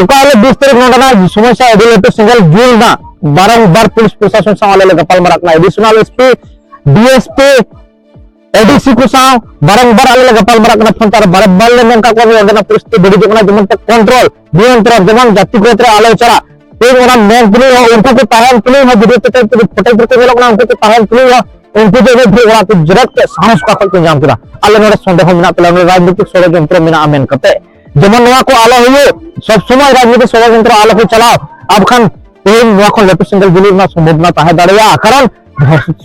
ᱚᱠᱟ ᱦᱤᱞᱳᱜ ᱵᱤᱥ ᱛᱟᱹᱨᱤᱠᱷ ᱱᱚᱰᱮᱱᱟᱜ ᱥᱚᱢᱚᱥᱥᱟ ᱟᱹᱰᱤ ᱞᱟᱹᱴᱩ ᱥᱮᱸᱜᱮᱞ ᱡᱩᱞ ᱮᱱᱟ, ᱵᱟᱨᱚᱝᱵᱟᱨ ᱯᱩᱞᱤᱥ ᱯᱨᱚᱥᱟᱥᱚᱱ ᱥᱟᱶ ᱟᱞᱮ ᱞᱮ ᱜᱟᱯᱟᱞ ᱢᱟᱨᱟᱜ ᱠᱟᱱᱟ, ᱮᱰᱤᱥᱚᱱᱟᱞ ᱮᱥᱯᱤ, ᱰᱤᱮᱥᱯᱤ, ᱮᱰᱤᱥᱤ ᱠᱚ ᱥᱟᱶ ᱵᱟᱨᱚᱝᱵᱟᱨ ᱟᱞᱮ ᱞᱮ ᱜᱟᱯᱟᱞ ᱢᱟᱨᱟᱜ ᱠᱟᱱᱟ ᱯᱷᱳᱱ ᱛᱮ, ᱟᱨ ᱵᱟᱨᱚᱝᱵᱟᱨ ᱞᱮ ᱢᱮᱱ ᱠᱟᱜ ᱠᱚᱣᱟ ᱡᱮ ᱚᱸᱰᱮᱱᱟᱜ ᱯᱚᱨᱤᱥᱛᱷᱤᱛᱤ ᱵᱟᱹᱲᱤᱡᱚᱜ ᱠᱟᱱᱟ, ᱡᱮᱢᱚᱱ ᱛᱮ ᱠᱚᱱᱴᱨᱳᱞ, ᱱᱤᱭᱚᱱᱛᱨᱚᱱ, ᱡᱮᱢᱚᱱ ᱡᱟᱛᱤ ᱜᱚᱛ ᱨᱮ ᱟᱞᱚ ᱪᱟᱞᱟᱜ᱾ ᱛᱮᱦᱮᱧ ᱚᱱᱟ ᱢᱮᱱ ᱛᱩᱞᱩᱡ ᱦᱚᱸ, ᱩᱱᱠᱩ ᱠᱚ ᱛᱟᱦᱮᱱ ᱛᱩᱞᱩᱡ ᱦᱚᱸ, ᱵᱷᱤᱰᱤᱭᱳ ᱛᱮ ᱛᱮᱦᱮᱧ ᱯᱷᱩᱴᱮᱡᱽ ᱨᱮᱠᱚ ᱧᱮᱞᱚᱜ ᱠᱟᱱᱟ, ᱩᱱᱠᱩ ᱠᱚ ᱛᱟᱦᱮᱱ ᱛᱩᱞᱩᱡ ᱦᱚᱸ, ᱩᱱᱠᱩ ᱫᱚ ᱤᱱᱟᱹᱜ ᱰᱷᱮᱨ ᱚᱲᱟᱜ ᱠᱚ ᱡᱮᱨᱮᱫ ᱠᱮᱫ, ᱥᱟᱦᱚᱥ ᱚᱠᱟ ᱠᱷᱚᱱ ᱠᱚ ᱧᱟᱢ ᱠᱮᱫᱟ? ᱟᱞᱮ ᱱᱚᱰᱮ ᱥᱚᱱᱫᱮᱦᱚ ᱢᱮᱱᱟᱜ ᱛᱟᱞᱮᱭᱟ, ᱱᱚᱰᱮ ᱨᱟᱡᱽᱱᱤᱛᱤᱠ ᱥᱚᱲᱚᱡᱚᱱᱛᱨᱚ ᱢᱮᱱᱟᱜᱼᱟ ᱢᱮᱱ ᱠᱟᱛᱮ᱾ ᱡᱮᱢᱚᱱ ᱱᱚᱣᱟ ᱠᱚ ᱟᱞᱚ ᱦᱩᱭᱩᱜ, ᱥᱚᱵ ᱥᱚᱢᱚᱭ ᱨᱟᱡᱽᱱᱤᱛᱤᱠ ᱥᱚᱲᱚᱡᱚᱱᱛᱨᱚ ᱟᱞᱚ ᱠᱚ ᱪᱟᱞᱟᱣ᱾ ᱟᱨ ᱵᱟᱠᱷᱟᱱ ᱛᱮᱦᱮᱧ ᱱᱚᱣᱟ ᱠᱷᱚᱱ ᱞᱟᱹᱴᱩ ᱥᱮᱸᱜᱮᱞ ᱡᱩᱞᱩᱜ ᱨᱮᱱᱟᱜ ᱥᱚᱢᱵᱷᱚᱵᱚᱱᱟ ᱛᱟᱦᱮᱸ ᱫᱟᱲᱮᱭᱟᱜᱼᱟ᱾ ᱠᱟᱨᱚᱱ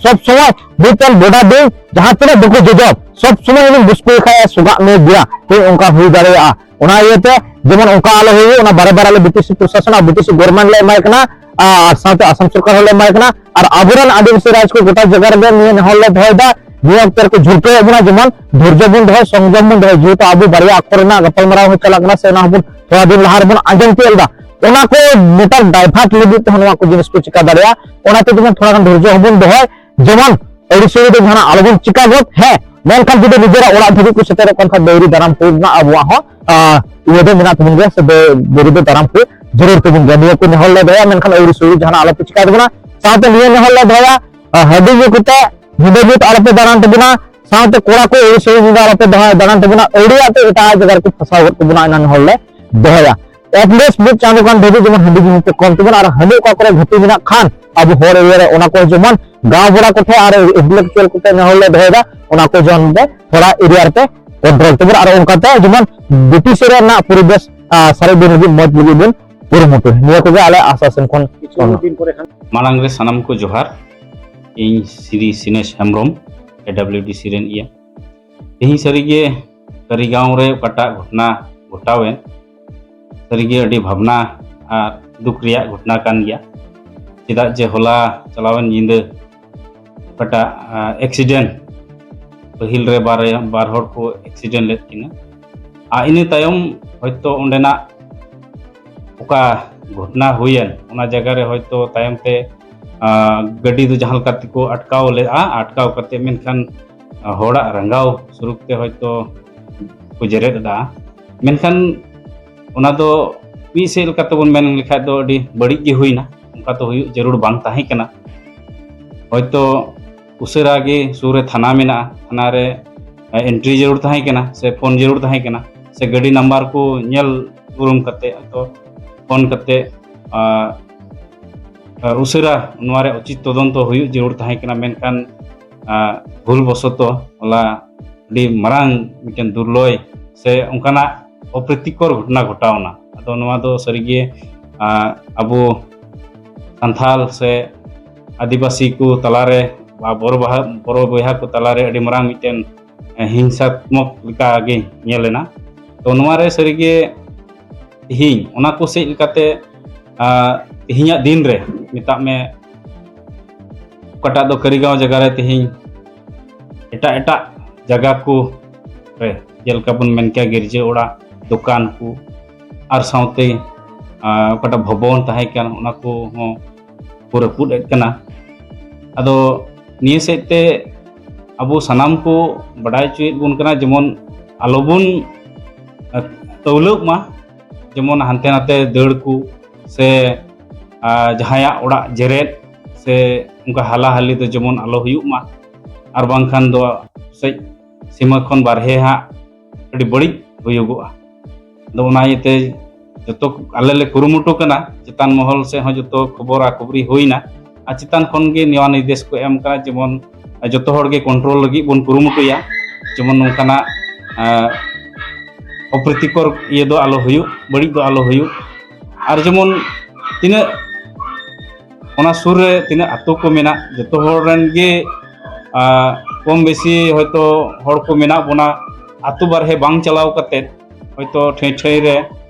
ᱥᱚᱵ ᱥᱚᱢᱚᱭ ᱢᱤᱫᱴᱮᱱ ᱵᱚᱰᱟ ᱫᱤᱱ ᱡᱟᱦᱟᱸ ᱛᱤᱱᱟᱹᱜ ᱵᱟᱠᱚ ᱡᱚᱡᱚᱢ, ᱥᱚᱵ ᱥᱚᱢᱚᱭ ᱩᱱᱤ ᱵᱩᱥᱠᱩᱭ ᱠᱷᱟᱡ ᱮ ᱥᱚᱜᱟᱜ ᱢᱮ ᱜᱮᱭᱟ, ᱦᱳᱭ ᱚᱱᱠᱟ ᱦᱩᱭ ᱫᱟᱲᱮᱭᱟᱜᱼᱟ᱾ ᱚᱱᱟ ᱤᱭᱟᱹᱛᱮ ᱡᱮᱢᱚᱱ ᱚᱱᱠᱟ ᱟᱞᱚ ᱦᱩᱭᱩᱜ, ᱚᱱᱟ ᱵᱟᱨᱮ ᱵᱟᱨᱮ ᱟᱞᱮ ᱵᱤᱴᱤᱥᱤ ᱯᱨᱚᱥᱟᱥᱚᱱ ᱟᱨ ᱵᱤᱴᱤᱥᱤ ᱜᱚᱵᱷᱚᱨᱱᱢᱮᱱᱴ ᱞᱮ ᱮᱢᱟᱭ ᱠᱟᱱᱟ, ᱟᱨ ᱥᱟᱶᱛᱮ ᱟᱥᱟᱢ ᱥᱚᱨᱠᱟᱨ ᱦᱚᱸᱞᱮ ᱮᱢᱟᱭ ᱠᱟᱱᱟ᱾ ᱟᱨ ᱟᱵᱚᱨᱮᱱ ᱟᱹᱫᱤᱵᱟᱹᱥᱤ ᱨᱟᱡᱽ ᱠᱚ ᱜᱚᱴᱟ ᱡᱟᱭᱜᱟ ᱨᱮᱜᱮ ᱱᱤᱭᱟᱹ ᱱᱮᱦᱚᱨ ᱞᱮ ᱫᱚᱦᱚᱭᱮᱫᱟ, ᱱᱤᱭᱟᱹ ᱚᱠᱛᱮ ᱨᱮᱠᱚ ᱡᱷᱩᱞᱴᱟᱹᱣᱮᱫ ᱵᱚᱱᱟ, ᱡᱮᱢᱚᱱ ᱫᱷᱳᱨᱡᱚ ᱵᱚᱱ ᱫᱚᱦᱚᱭ, ᱥᱚᱝᱡᱚᱢ ᱵᱚᱱ ᱫᱚᱦᱚᱭ, ᱡᱮᱦᱮᱛᱩ ᱟᱵᱚ ᱵᱟᱨᱭᱟ ᱟᱠᱷᱚᱨ ᱨᱮᱱᱟᱜ ᱜᱟᱯᱟᱞᱢᱟᱨᱟᱣ ᱦᱚᱸ ᱪᱟᱞᱟᱜ ᱠᱟᱱᱟ, ᱥᱮ ᱚᱱᱟ ᱦᱚᱸᱵᱚᱱ ᱛᱷᱚᱲᱟ ᱫᱤᱱ ᱞᱟᱦᱟ ᱨᱮᱵᱚᱱ ᱟᱸᱡᱚᱢ ᱛᱤᱭᱳᱜ ᱞᱮᱫᱟ᱾ ᱚᱱᱟ ᱠᱚ ᱱᱮᱛᱟᱨ divert ᱞᱟᱹᱜᱤᱫ ᱛᱮᱦᱚᱸ ᱱᱚᱣᱟ ᱠᱚ ᱡᱤᱱᱤᱥ ᱠᱚ ᱪᱤᱠᱟ ᱫᱟᱲᱮᱭᱟᱜᱼᱟ, ᱚᱱᱟᱛᱮ ᱡᱮᱢᱚᱱ ᱛᱷᱚᱲᱟ ᱜᱟᱱ ᱫᱷᱳᱨᱡᱚ ᱦᱚᱸᱵᱚᱱ ᱫᱚᱦᱚᱭ, ᱡᱮᱢᱚᱱ ᱟᱹᱣᱲᱤ ᱥᱟᱹᱣᱲᱤ ᱫᱚ ᱡᱟᱦᱟᱱᱟᱜ ᱟᱞᱚᱵᱚᱱ ᱪᱤᱠᱟ ᱜᱚᱫ᱾ ᱦᱮᱸ, ᱢᱮᱱᱠᱷᱟᱱ ᱡᱩᱫᱤ ᱱᱤᱡᱮᱨᱟᱜ ᱚᱲᱟᱜ ᱫᱷᱟᱹᱵᱤᱡ ᱠᱚ ᱥᱮᱴᱮᱨᱚᱜ ᱠᱟᱱ ᱠᱷᱟᱱ, ᱵᱟᱹᱣᱨᱤ ᱫᱟᱨᱟᱢ ᱠᱚ ᱨᱮᱱᱟᱜ ᱟᱵᱚᱣᱟᱜ ᱦᱚᱸ, ᱟᱸ, ᱤᱭᱟᱹ ᱫᱚ ᱢᱮᱱᱟᱜ ᱛᱟᱵᱚᱱ ᱜᱮᱭᱟ, ᱥᱮ ᱵᱟᱹ-, ᱵᱟᱹᱣᱨᱤ ᱫᱚ ᱫᱟᱨᱟᱢ ᱠᱚ ᱡᱟᱹᱨᱩᱲ ᱛᱟᱵᱚᱱ ᱜᱮᱭᱟ᱾ ᱱᱤᱭᱟᱹ ᱠᱚ ᱱᱮᱦᱚᱨ ᱞᱮ ᱫᱚᱦᱚᱭᱟ, ᱢᱮᱱᱠᱷᱟᱱ ᱟᱹᱣᱲᱤ ᱥᱟᱹᱣᱲᱤ ᱡᱟᱦᱟᱱᱟᱜ ᱟᱞᱚᱯᱮ ᱪᱤᱠᱟᱭ ᱛᱟᱵᱚᱱᱟ᱾ ᱥᱟᱶᱛᱮ ᱱᱤᱭᱟᱹ ᱱᱮᱦᱚᱨ ᱞᱮ ᱫᱚᱦᱚᱭᱟ, ᱟᱸ, ᱦᱟᱺᱰᱤ ᱧᱩ ᱠᱟᱛᱮ ᱧᱤᱫᱟᱹ ᱧᱩᱛ ᱟᱞᱚᱯᱮ ᱫᱟᱬᱟᱱ ᱛᱟᱵᱚᱱᱟ᱾ ᱥᱟᱶᱛᱮ ᱠᱚᱲᱟ ᱠᱚ ᱟᱹᱣᱲᱤ ᱥᱟᱹᱣᱲᱤ ᱧᱤᱫᱟᱹ ᱟᱞᱚᱯᱮ ᱫᱟᱬᱟ-, ᱫᱟᱬᱟᱱ ᱛᱟᱵᱚᱱᱟ᱾ ᱟᱹᱣᱲᱤᱭᱟᱜ ᱛᱮ ᱮᱴᱟᱜ ᱡᱟᱭᱜᱟ ᱨᱮᱠᱚ ᱯᱷᱟᱥᱟᱣ ᱜᱚᱫ ᱠᱟᱵᱚᱱᱟ, ᱚᱱᱟ ᱱᱮᱦᱚᱨ ᱞᱮ ᱫᱚᱦᱚᱭᱟ᱾ At least ᱢᱤᱫ ᱪᱟᱸᱫᱳ ᱜᱟᱱ ᱫᱷᱟᱹᱵᱤᱡ ᱡᱮᱢᱚᱱ ᱦᱟᱺᱰᱤ ᱧᱩ ᱠᱚ ᱠᱚᱢ ᱛᱟᱵᱚᱱ, ᱟᱨ ᱦᱟᱺᱰᱤ ᱚᱠᱟ ᱠᱚᱨᱮ ᱜᱷᱟᱹᱴᱤ ᱢᱮᱱᱟᱜ ᱠᱷᱟᱱ ᱟᱵᱚ ᱦᱚᱲ area ᱨᱮ, ᱚᱱᱟ ᱠᱚ ᱡᱮᱢᱚᱱ ᱜᱟᱶ ᱵᱚᱲᱟ ᱠᱚᱴᱷᱮᱱ ᱟᱨ intellectual ᱠᱚᱴᱷᱮᱱ ᱱᱮᱦᱚᱨ ᱞᱮ ᱫᱚᱦᱚᱭᱮᱫᱟ, ᱚᱱᱟ ᱠᱚ ᱡᱮᱢᱚᱱ ᱵᱚ ᱛᱷᱚᱲᱟ area ᱨᱮᱯᱮ control ᱛᱟᱵᱚᱱ, ᱟᱨ ᱚᱱᱠᱟᱛᱮ ᱡᱮᱢᱚᱱ ᱵᱤᱴᱤᱥᱤ ᱨᱮᱱᱟᱜ ᱯᱚᱨᱤᱵᱮᱥ, ᱟᱨ, ᱥᱟᱨᱮᱡ ᱫᱤᱱ ᱞᱟᱹᱜᱤᱫ ᱢᱚᱡᱽ ᱞᱟᱹᱜᱤᱫ ᱵᱚᱱ ᱠᱩᱨᱩᱢᱩᱴᱩᱭᱟ᱾ ᱱᱤᱭᱟᱹ ᱠᱚᱜᱮ ᱟᱞᱮ ᱟᱥᱟ ᱥᱮᱱ ᱠᱷᱚᱱ᱾ ᱠᱤᱪᱷᱩ ᱫᱤᱱ ᱯᱚᱨᱮ ᱠᱷᱟᱱ ᱢᱟᱲᱟᱝ ᱨᱮ ᱥᱟᱱᱟᱢ ᱠᱚ ᱡᱚᱦᱟᱨ᱾ ᱤᱧ ᱥᱨᱤ ᱥᱤᱱᱮᱥ ᱦᱮᱢᱵᱨᱚᱢ, ᱮ ᱰᱟᱵᱞᱤᱭᱩ ᱰᱤ ᱥᱤ ᱨᱮᱱ ᱤᱭᱟᱹ᱾ ᱛᱮᱦᱮᱧ ᱥᱟᱹᱨᱤᱜᱮ ᱠᱟᱹᱨᱤᱜᱟᱸᱣ ᱨᱮ ᱚᱠᱟᱴᱟᱜ ᱜᱷᱚᱴᱚᱱᱟ ᱜᱷᱚᱴᱟᱣᱮᱱ, ᱥᱟᱹᱨᱤᱜᱮ ᱟᱹᱰᱤ ᱵᱷᱟᱵᱽᱱᱟ ᱟᱨ ᱫᱩᱠ ᱨᱮᱭᱟᱜ ᱜᱷᱚᱴᱚᱱᱟ ᱠᱟᱱ ᱜᱮᱭᱟ᱾ ᱪᱮᱫᱟᱜ ᱡᱮ ᱦᱚᱞᱟ ᱪᱟᱞᱟᱣᱮᱱ ᱧᱤᱫᱟᱹ ᱚᱠᱟᱴᱟᱜ, ᱟ, accident, ᱯᱟᱹᱦᱤᱞ ᱨᱮ ᱵᱟᱨ, ᱵᱟᱨ ᱦᱚᱲ ᱠᱚ accident ᱞᱮᱫ ᱠᱤᱱᱟ᱾ ᱟᱨ ᱤᱱᱟᱹ ᱛᱟᱭᱚᱢ ᱦᱚᱭᱛᱳ ᱚᱸᱰᱮᱱᱟᱜ ᱚᱠᱟ ᱜᱷᱚᱴᱚᱱᱟ ᱦᱩᱭᱮᱱ, ᱚᱱᱟ ᱡᱟᱭᱜᱟ ᱨᱮ ᱦᱚᱭᱛᱳ ᱛᱟᱭᱚᱢ ᱛᱮ, ᱟ, ᱜᱟᱹᱰᱤ ᱫᱚ ᱡᱟᱦᱟᱸ ᱞᱮᱠᱟ ᱛᱮᱠᱚ ᱟᱴᱠᱟᱣ ᱞᱮᱫᱼᱟ, ᱟᱴᱠᱟᱣ ᱠᱟᱛᱮ ᱢᱮᱱᱠᱷᱟᱱ, ᱟ, ᱦᱚᱲᱟᱜ ᱨᱟᱸᱜᱟᱣ ᱥᱩᱨᱩᱜ ᱛᱮ ᱦᱚᱭᱛᱳ ᱠᱚ ᱡᱮᱨᱮᱫ ᱮᱫᱟ᱾ ᱢᱮᱱᱠᱷᱟᱱ ᱚᱱᱟ ᱫᱚ ᱢᱤᱫ ᱥᱮᱫ ᱞᱮᱠᱟ ᱛᱮᱵᱚᱱ ᱢᱮᱱ ᱞᱮᱠᱷᱟᱡ ᱫᱚ ᱟᱹᱰᱤ ᱵᱟᱹᱲᱤᱡ ᱜᱮ ᱦᱩᱭᱱᱟ, ᱚᱱᱠᱟ ᱫᱚ ᱦᱩᱭᱩᱜ ᱡᱟᱹᱨᱩᱲ ᱵᱟᱝ ᱛᱟᱦᱮᱸ ᱠᱟᱱᱟ᱾ ᱦᱚᱭᱛᱳ ᱩᱥᱟᱹᱨᱟ ᱜᱮ ᱥᱩᱨ ᱨᱮ ᱛᱷᱟᱱᱟ ᱢᱮᱱᱟᱜᱼᱟ, ᱛᱷᱟᱱᱟ ᱨᱮ, ᱮ, entry ᱡᱟᱹᱨᱩᱲ ᱛᱟᱦᱮᱸ ᱠᱟᱱᱟ, ᱥᱮ ᱯᱷᱳᱱ ᱡᱟᱹᱨᱩᱲ ᱛᱟᱦᱮᱸ ᱠᱟᱱᱟ, ᱥᱮ ᱜᱟᱹᱰᱤ ᱱᱟᱢᱵᱟᱨ ᱠᱚ ᱧᱮᱞ ᱩᱨᱩᱢ ᱠᱟᱛᱮ ᱦᱚᱭᱛᱳ ᱯᱷᱳᱱ ᱠᱟᱛᱮ, ᱟ, ᱟ, ᱩᱥᱟᱹᱨᱟ ᱱᱚᱣᱟ ᱨᱮ ᱩᱪᱤᱛ ᱛᱚᱫᱚᱱᱛᱚ ᱦᱩᱭᱩᱜ ᱡᱟᱹᱨᱩᱲ ᱛᱟᱦᱮᱸ ᱠᱟᱱᱟ, ᱢᱮᱱᱠᱷᱟᱱ, ᱟ, ᱵᱷᱩᱞ ᱵᱚᱥᱚᱛᱚ ᱦᱚᱞᱟ ᱟᱹᱰᱤ ᱢᱟᱨᱟᱝ ᱢᱤᱫᱴᱮᱱ ᱫᱩᱨᱞᱚᱭ ᱥᱮ ᱚᱱᱠᱟᱱᱟᱜ ᱚᱯᱨᱤᱛᱤᱠᱚᱨ ᱜᱷᱚᱴᱚᱱᱟ ᱜᱷᱚᱴᱟᱣᱱᱟ᱾ ᱟᱫᱚ ᱱᱚᱣᱟ ᱫᱚ ᱥᱟᱹᱨᱤᱜᱮ, ᱟ, ᱟᱵᱚ ᱥᱟᱱᱛᱷᱟᱞ ᱥᱮ, ᱟᱹᱫᱤᱵᱟᱹᱥᱤ ᱠᱚ ᱛᱟᱞᱟᱨᱮ ᱵᱟ ᱵᱚᱨᱚ ᱵᱟᱦᱟ ᱵᱚᱨᱚ ᱵᱚᱭᱦᱟ ᱠᱚ ᱛᱟᱞᱟᱨᱮ ᱟᱹᱰᱤ ᱢᱟᱨᱟᱝ ᱢᱤᱫᱴᱮᱱ ᱦᱤᱝᱥᱟᱛᱢᱚᱠ ᱞᱮᱠᱟ ᱜᱮ ᱧᱮᱞ ᱮᱱᱟ᱾ ᱛᱚ ᱱᱚᱣᱟ ᱨᱮ ᱥᱟᱹᱨᱤᱜᱮ ᱛᱮᱦᱮᱧ ᱚᱱᱟ ᱠᱚ ᱥᱮᱫ ᱞᱮᱠᱟᱛᱮ, ᱟᱨ ᱛᱮᱦᱮᱧᱟᱜ ᱫᱤᱱ ᱨᱮ ᱢᱮᱛᱟᱜ ᱢᱮ, ᱚᱠᱟᱴᱟᱜ ᱫᱚ ᱠᱟᱹᱨᱤᱜᱟᱸᱣ ᱡᱟᱭᱜᱟ ᱨᱮ ᱛᱮᱦᱮᱧ ᱮᱴᱟᱜ ᱮᱴᱟᱜ ᱡᱟᱭᱜᱟ ᱠᱚ ᱨᱮ, ᱡᱮᱞᱮᱠᱟ ᱵᱚᱱ ᱢᱮᱱ ᱠᱮᱭᱟ ᱜᱤᱨᱡᱟᱹ ᱚᱲᱟᱜ, ᱫᱚᱠᱟᱱ ᱠᱚ, ᱟᱨ ᱥᱟᱶᱛᱮ, ᱟᱨ ᱚᱠᱟᱴᱟᱜ ᱵᱷᱚᱵᱚᱱ ᱛᱟᱦᱮᱸ ᱠᱟᱱ ᱚᱱᱟ ᱠᱚᱦᱚᱸ ᱠᱚ ᱨᱟᱹᱯᱩᱫ ᱮᱫ ᱠᱟᱱᱟ᱾ ᱟᱫᱚ ᱱᱤᱭᱟᱹ ᱥᱮᱫ ᱛᱮ ᱟᱵᱚ ᱥᱟᱱᱟᱢ ᱠᱚ ᱵᱟᱰᱟᱭ ᱦᱚᱪᱚᱭᱮᱫ ᱵᱚᱱ ᱠᱟᱱᱟ, ᱡᱮᱢᱚᱱ ᱟᱞᱚᱵᱚᱱ, ᱟᱹ, ᱛᱟᱹᱣᱞᱟᱹᱜ ᱢᱟ, ᱡᱮᱢᱚᱱ ᱦᱟᱱᱛᱮ ᱱᱟᱛᱮ ᱫᱟᱹᱲ ᱠᱚ ᱥᱮ, ᱟᱨ ᱡᱟᱦᱟᱸᱭᱟᱜ ᱚᱲᱟᱜ ᱡᱮᱨᱮᱫ ᱥᱮ ᱚᱱᱠᱟ ᱦᱟᱞᱟᱦᱟᱞᱤ ᱫᱚ ᱡᱮᱢᱚᱱ ᱟᱞᱚ ᱦᱩᱭᱩᱜ ᱢᱟ, ᱟᱨ ᱵᱟᱝᱠᱷᱟᱱ ᱫᱚ ᱥᱮᱡ ᱥᱤᱢᱟᱹ ᱠᱷᱚᱱ ᱵᱟᱨᱦᱮ ᱦᱟᱸᱜ ᱟᱹᱰᱤ ᱵᱟᱹᱲᱤᱡ ᱦᱩᱭᱩᱜᱚᱜᱼᱟ᱾ ᱟᱫᱚ ᱚᱱᱟ ᱤᱭᱟᱹᱛᱮ ᱡᱚᱛᱚ ᱟᱞᱮ ᱞᱮ ᱠᱩᱨᱩᱢᱩᱴᱩ ᱠᱟᱱᱟ, ᱪᱮᱛᱟᱱ ᱢᱚᱦᱚᱞ ᱥᱮᱫ ᱦᱚᱸ ᱡᱚᱛᱚ ᱠᱷᱚᱵᱚᱨᱟ ᱠᱷᱚᱵᱚᱨᱤ ᱦᱩᱭᱱᱟ, ᱟᱨ ᱪᱮᱛᱟᱱ ᱠᱷᱚᱱ ᱜᱮ ᱱᱚᱣᱟ ᱱᱤᱨᱫᱮᱥ ᱠᱚ ᱮᱢ ᱠᱟᱱᱟ, ᱡᱮᱢᱚᱱ ᱡᱚᱛᱚ ᱦᱚᱲ ᱜᱮ ᱠᱚᱱᱴᱨᱳᱞ ᱞᱟᱹᱜᱤᱫ ᱵᱚᱱ ᱠᱩᱨᱩᱢᱩᱴᱩᱭᱟ, ᱡᱮᱢᱚᱱ ᱱᱚᱝᱠᱟᱱᱟᱜ, ᱟᱸ, ᱚᱯᱨᱤᱛᱤᱠᱚᱨ ᱤᱭᱟᱹ ᱫᱚ ᱟᱞᱚ ᱦᱩᱭᱩᱜ, ᱵᱟᱹᱲᱤᱡ ᱫᱚ ᱟᱞᱚ ᱦᱩᱭᱩᱜ᱾ ᱟᱨ ᱡᱮᱢᱚᱱ ᱛᱤᱱᱟᱹᱜ ᱚᱱᱟ ᱥᱩᱨ ᱨᱮ ᱛᱤᱱᱟᱹᱜ ᱟᱛᱳ ᱠᱚ ᱢᱮᱱᱟᱜ, ᱡᱚᱛᱚ ᱦᱚᱲ ᱨᱮᱱ ᱜᱮ, ᱟᱸ, ᱠᱚᱢ ᱵᱮᱥᱤ ᱦᱚᱭᱛᱳ ᱦᱚᱲ ᱠᱚ ᱢᱮᱱᱟᱜ ᱵᱚᱱᱟ, ᱟᱛᱳ ᱵᱟᱨᱦᱮ ᱵᱟᱝ ᱪᱟᱞᱟᱣ ᱠᱟᱛᱮᱫ ᱦᱚᱭᱛᱳ ᱴᱷᱟᱹᱭ ᱴᱷᱟᱹᱭ ᱨᱮ,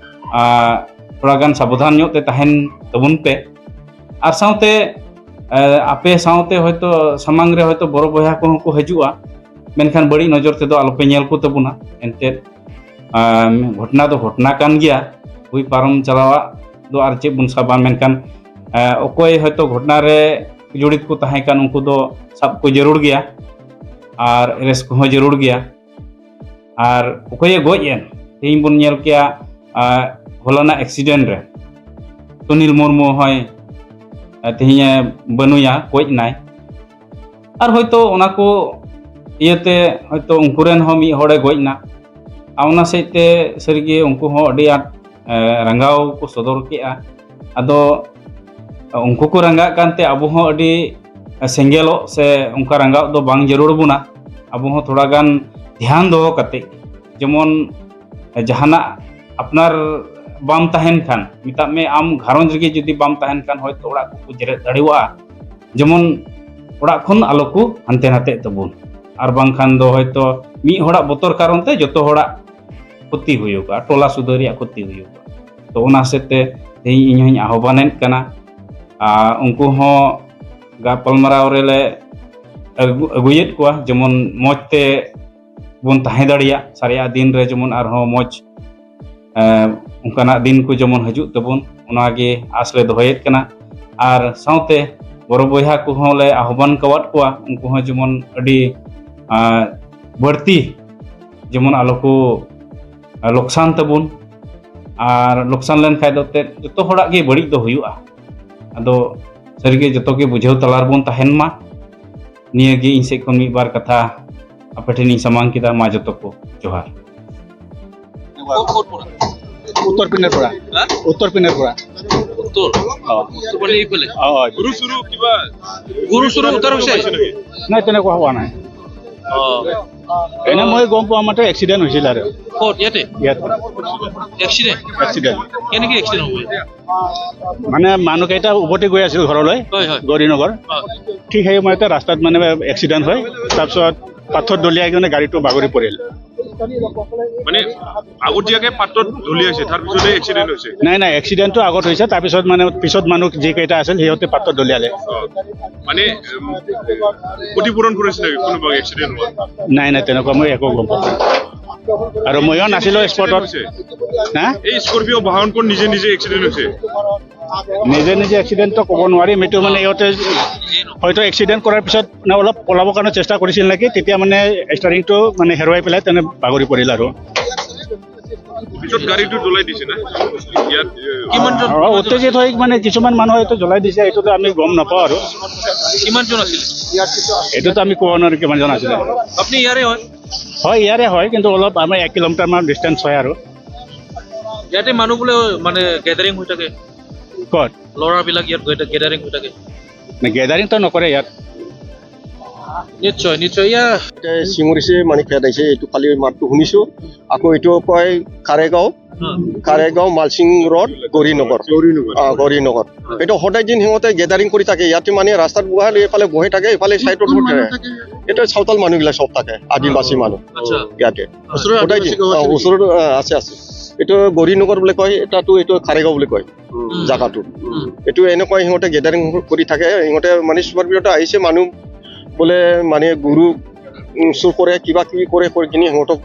ᱟᱸ, ᱛᱷᱚᱲᱟ ᱜᱟᱱ ᱥᱟᱵᱫᱷᱟᱱ ᱧᱚᱜ ᱛᱮ ᱛᱟᱦᱮᱱ ᱛᱟᱵᱚᱱ ᱯᱮ᱾ ᱟᱨ ᱥᱟᱶᱛᱮ, ᱮ, ᱟᱯᱮ ᱥᱟᱶᱛᱮ ᱦᱚᱭᱛᱳ ᱥᱟᱢᱟᱝ ᱨᱮ ᱦᱚᱭᱛᱳ ᱵᱚᱨᱚ ᱵᱚᱭᱦᱟ ᱠᱚᱦᱚᱸ ᱠᱚ ᱦᱤᱡᱩᱜᱼᱟ, ᱢᱮᱱᱠᱷᱟᱱ ᱵᱟᱹᱲᱤᱡ ᱱᱚᱡᱚᱨ ᱛᱮᱫᱚ ᱟᱞᱚᱯᱮ ᱧᱮᱞ ᱠᱚ ᱛᱟᱵᱚᱱᱟ᱾ ᱮᱱᱛᱮᱫ, ᱟᱢ, ᱜᱷᱚᱴᱱᱟ ᱫᱚ ᱜᱷᱚᱴᱱᱟ ᱠᱟᱱ ᱜᱮᱭᱟ, ᱦᱩᱭ ᱯᱟᱨᱚᱢ ᱪᱟᱞᱟᱣᱟᱜ ᱫᱚ ᱟᱨ ᱪᱮᱫ ᱵᱚᱱ ᱥᱟᱵᱟ, ᱢᱮᱱᱠᱷᱟᱱ, ᱮ, ᱚᱠᱚᱭ ᱦᱚᱭᱛᱳ ᱜᱷᱚᱴᱱᱟ ᱨᱮ ᱡᱚᱲᱤᱛ ᱠᱚ ᱛᱟᱦᱮᱸ ᱠᱟᱱ, ᱩᱱᱠᱩ ᱫᱚ ᱥᱟᱵ ᱠᱚ ᱡᱟᱹᱨᱩᱲ ᱜᱮᱭᱟ ᱟᱨ ᱮᱨᱮᱥᱴ ᱠᱚᱦᱚᱸ ᱡᱟᱹᱨᱩᱲ ᱜᱮᱭᱟ᱾ ᱟᱨ ᱚᱠᱚᱭᱮ ᱜᱚᱡ ᱮᱱ, ᱛᱮᱦᱮᱧ ᱵᱚᱱ ᱧᱮᱞ ᱠᱮᱭᱟ, ᱟ, ᱦᱚᱞᱟᱱᱟᱜ ᱮᱠᱥᱤᱰᱮᱱᱴ ᱨᱮ ᱥᱩᱱᱤᱞ ᱢᱩᱨᱢᱩ ᱦᱚᱸᱭ, ᱟ, ᱛᱮᱦᱮᱧᱮ ᱵᱟᱹᱱᱩᱭᱟ, ᱜᱚᱡ ᱮᱱᱟᱭ᱾ ᱟᱨ ᱦᱚᱭᱛᱳ ᱚᱱᱟ ᱠᱚ ᱤᱭᱟᱹᱛᱮ ᱦᱚᱭᱛᱳ ᱩᱱᱠᱩ ᱨᱮᱱ ᱦᱚᱸ ᱢᱤᱫ ᱦᱚᱲᱮ ᱜᱚᱡ ᱮᱱᱟ᱾ ᱟᱨ ᱚᱱᱟ ᱥᱮᱫ ᱛᱮ ᱥᱟᱹᱨᱤᱜᱮ ᱩᱱᱠᱩ ᱦᱚᱸ ᱟᱹᱰᱤ ᱟᱸᱴ, ᱮ, ᱨᱟᱸᱜᱟᱣ ᱠᱚ ᱥᱚᱫᱚᱨ ᱠᱮᱜᱼᱟ᱾ ᱟᱫᱚ ᱩᱱᱠᱩ ᱠᱚ ᱨᱟᱸᱜᱟᱜ ᱠᱟᱱᱛᱮ ᱟᱵᱚ ᱦᱚᱸ ᱟᱹᱰᱤ ᱥᱮᱸᱜᱮᱞᱚᱜ ᱥᱮ ᱚᱱᱠᱟ ᱨᱟᱸᱜᱟᱣ ᱫᱚ ᱵᱟᱝ ᱡᱟᱹᱨᱩᱲ ᱵᱚᱱᱟ᱾ ᱟᱵᱚ ᱦᱚᱸ ᱛᱷᱚᱲᱟ ᱜᱟᱱ ᱫᱷᱮᱭᱟᱱ ᱫᱚᱦᱚ ᱠᱟᱛᱮ, ᱡᱮᱢᱚᱱ ᱡᱟᱦᱟᱱᱟᱜ ᱟᱯᱱᱟᱨ ᱵᱟᱢ ᱛᱟᱦᱮᱱ ᱠᱷᱟᱱ, ᱢᱮᱛᱟᱜ ᱢᱮ ᱟᱢ ᱜᱷᱟᱨᱚᱸᱡᱽ ᱨᱮᱜᱮ ᱡᱩᱫᱤ ᱵᱟᱢ ᱛᱟᱦᱮᱱ ᱠᱷᱟᱱ, ᱦᱚᱭᱛᱳ ᱚᱲᱟᱜ ᱠᱚᱠᱚ ᱡᱮᱨᱮᱫ ᱫᱟᱲᱮᱣᱟᱜᱼᱟ᱾ ᱡᱮᱢᱚᱱ ᱚᱲᱟᱜ ᱠᱷᱚᱱ ᱟᱞᱚ ᱠᱚ ᱦᱟᱱᱛᱮ ᱱᱟᱛᱮᱜ ᱛᱟᱵᱚᱱ, ᱟᱨ ᱵᱟᱝᱠᱷᱟᱱ ᱫᱚ ᱦᱚᱭᱛᱚ ᱢᱤᱫ ᱦᱚᱲᱟᱜ ᱵᱚᱛᱚᱨ ᱠᱟᱨᱚᱱ ᱛᱮ ᱡᱚᱛᱚ ᱦᱚᱲᱟᱜ ᱠᱷᱚᱛᱤ ᱦᱩᱭᱩᱜᱼᱟ, ᱴᱚᱞᱟ ᱥᱩᱫᱷᱟᱹ ᱨᱮᱭᱟᱜ ᱠᱷᱚᱛᱤ ᱦᱩᱭᱩᱜᱼᱟ᱾ ᱛᱚ ᱚᱱᱟ ᱦᱤᱥᱟᱹᱵ ᱛᱮ ᱛᱮᱦᱮᱧ ᱤᱧ ᱦᱚᱧ ᱟᱦᱵᱟᱱᱮᱫ ᱠᱟᱱᱟ, ᱟᱨ ᱩᱱᱠᱩ ᱦᱚᱸ ᱜᱟᱯᱟᱞᱢᱟᱨᱟᱣ ᱨᱮᱞᱮ ᱟᱹᱜᱩ ᱟᱹᱜᱩᱭᱮᱫ ᱠᱚᱣᱟ, ᱡᱮᱢᱚᱱ ᱢᱚᱡᱽ ᱛᱮ ᱵᱚᱱ ᱛᱟᱦᱮᱸ ᱫᱟᱲᱮᱭᱟᱜ, ᱥᱟᱨᱮᱭᱟᱜ ᱫᱤᱱ ᱨᱮ ᱡᱮᱢᱚᱱ ᱟᱨᱦᱚᱸ ᱢᱚᱡᱽ ᱮᱸ, ᱚᱱᱠᱟᱱᱟᱜ ᱫᱤᱱ ᱠᱚ ᱡᱮᱢᱚᱱ ᱦᱤᱡᱩᱜ ᱛᱟᱵᱚᱱ, ᱚᱱᱟᱜᱮ ᱟᱸᱥ ᱞᱮ ᱫᱚᱦᱚᱭᱮᱫ ᱠᱟᱱᱟ᱾ ᱟᱨ ᱥᱟᱶᱛᱮ ᱵᱚᱲᱚ ᱵᱚᱭᱦᱟ ᱠᱚᱦᱚᱸ ᱞᱮ ᱟᱦᱵᱟᱱ ᱠᱟᱣᱟᱫ ᱠᱚᱣᱟ, ᱩᱱᱠᱩ ᱦᱚᱸ ᱡᱮᱢᱚᱱ ᱟᱹᱰᱤ, ᱟᱸ, ᱵᱟᱹᱲᱛᱤ ᱡᱮᱢᱚᱱ ᱟᱞᱚ ᱠᱚ ᱞᱚᱠᱥᱟᱱ ᱛᱟᱵᱚᱱ, ᱟᱨ ᱞᱚᱠᱥᱟᱱ ᱞᱮᱱᱠᱷᱟᱱ ᱫᱚ ᱮᱱᱛᱮᱫ ᱡᱚᱛᱚ ᱦᱚᱲᱟᱜ ᱜᱮ ᱵᱟᱹᱲᱤᱡ ᱫᱚ ᱦᱩᱭᱩᱜᱼᱟ᱾ ᱟᱫᱚ ᱥᱟᱹᱨᱤᱜᱮ ᱡᱚᱛᱚ ᱜᱮ ᱵᱩᱡᱷᱟᱹᱣ ᱛᱟᱞᱟ ᱨᱮᱵᱚᱱ ᱛᱟᱦᱮᱱ ᱢᱟ᱾ ᱱᱤᱭᱟᱹ ᱜᱮ ᱤᱧ ᱥᱮᱫ ᱠᱷᱚᱱ ᱢᱤᱫ ᱵᱟᱨ ᱠᱟᱛᱷᱟ ᱟᱯᱮ ᱴᱷᱮᱱᱤᱧ ᱥᱟᱢᱟᱝ ᱠᱮᱫᱟ᱾ ᱢᱟ ᱡᱚᱛᱚ ᱠᱚ ᱡᱚᱦᱟᱨ᱾ উত্তৰ পিনৰ পৰা। হা? উত্তৰ পিনৰ পৰা। উত্তৰ? অ। উত্তৰ ফালে এইফালে? অ, অ। গুৰু চুৰু কিবা? গুৰু চুৰু উত্তৰ হৈছে? নাই, তেনেকুৱা হোৱা নাই। অ। এনে মই গম পোৱা মতে এক্সিডেণ্ট হৈছিল আৰু। ক'ত? ইয়াতে? ইয়াত। এক্সিডেণ্ট? এক্সিডেণ্ট। কেনেকে এক্সিডেণ্ট হ'ব? মানে মানুহকেইটা উভতি গৈ আছিল ঘৰলৈ, হয়, হয়। গৌৰীনগৰ। হয়। ঠিক সেই সময়তে ৰাস্তাত মানে এক্সিডেণ্ট হয়। তাৰপিছত পাথৰ দলিয়াই কিনে গাড়ীটো বাগৰি পৰিল। মানে আগতীয়াকে পাত্ৰত দলিয়াইছে, তাৰ পিছতে এক্সিডেণ্ট হৈছে? নাই, নাই, এক্সিডেণ্টটো আগত হৈছে, তাৰপিছত মানে পিছত মানুহ যিকেইটা আছিল সিহঁতে পাত্ৰত দলিয়ালে। অ। মানে, উম, ক্ষতিপূৰণ কৰিছে নেকি কোনোবা এক্সিডেণ্ট হোৱা? নাই, নাই, তেনেকুৱা মই একো গম পোৱা নাই। আৰু মইও নাছিলো স্পটত। হৈছে? হা? এই স্কৰপিঅ' বাহনখন নিজে নিজে এক্সিডেণ্ট হৈছে? নিজে নিজে এক্সিডেণ্টটো ক'ব নোৱাৰিম, এইটো মানে ইহঁতে হয়তো এক্সিডেণ্ট কৰাৰ পিছত মানে অলপ পলাবৰ কাৰণে চেষ্টা কৰিছিল নেকি, তেতিয়া মানে ষ্টাৰিংটো মানে হেৰুৱাই পেলাই তেনে বাগৰি পৰিল আৰু। পিছত গাড়ীটো জ্বলাই দিছে না? ইয়াত, এ, কিমান জন? অ, উত্তেজিত হৈ মানে কিছুমান মানুহ হয়তো জ্বলাই দিছে, এইটোতো আমি গম নাপাওঁ আৰু। কিমান জন আছিলে? এইটোতো আমি ক'ব নোৱাৰোঁ কিমান জন আছিলে। আপুনি ইয়াৰে হয়? হয়, ইয়াৰে হয়, কিন্তু অলপ আমাৰ এক কিলোমিটাৰমান ডিষ্টেঞ্চ হয় আৰু। ইয়াতে মানুহ বোলে মানে গেডাৰিং হৈ থাকে? ক'ত? ল'ৰাবিলাক ইয়াত গেডা-, গেডাৰিং হৈ থাকে? নে, গেডাৰিংটো নকৰে ইয়াত। নিশ্চয়, নিশ্চয়। ইয়া এতিয়া চিঙুৰিছে, মানিক ফেট আহিছে, এইটো খালি মাতটো শুনিছোঁ। আকৌ এইটো কয় কাৰেগাঁও, কাৰেগাঁও, মালচিং ৰোড, গৌৰীনগৰ। গৌৰীনগৰ। অ, গৌৰীনগৰ। এইটো সদায় দিন সিহঁতে গেডাৰিং কৰি থাকে। ইয়াতে মানে ৰাস্তাত বহা, এইফালে বহি থাকে, এইফালে চাইডত কোন বহি মানুহ থাকে। থাকে? এইটো চাওতাল মানুহবিলাক চব থাকে, আদিবাসী মানুহ আচ্ছা। ইয়াতে। ওচৰৰ সদায় আদিবাসী দিন, গাঁও অ, আছে নেকি? ওচৰত, অ, আছে, আছে। এইটো গৌৰীনগৰ বুলি কয়, তাতো এইটো খাৰেগাঁও বুলি কয় উম। জাগাটো। উম। এইটো এনেকৈ সিহঁতে গেডাৰিং কৰি থাকে। সিহঁতে মানে চুপাৰ ভিতৰত আহিছে মানুহ বোলে মানে গৰু উম, চুৰ কৰে, কিবা কিবি কৰে, কৰি কিনি সিহঁতক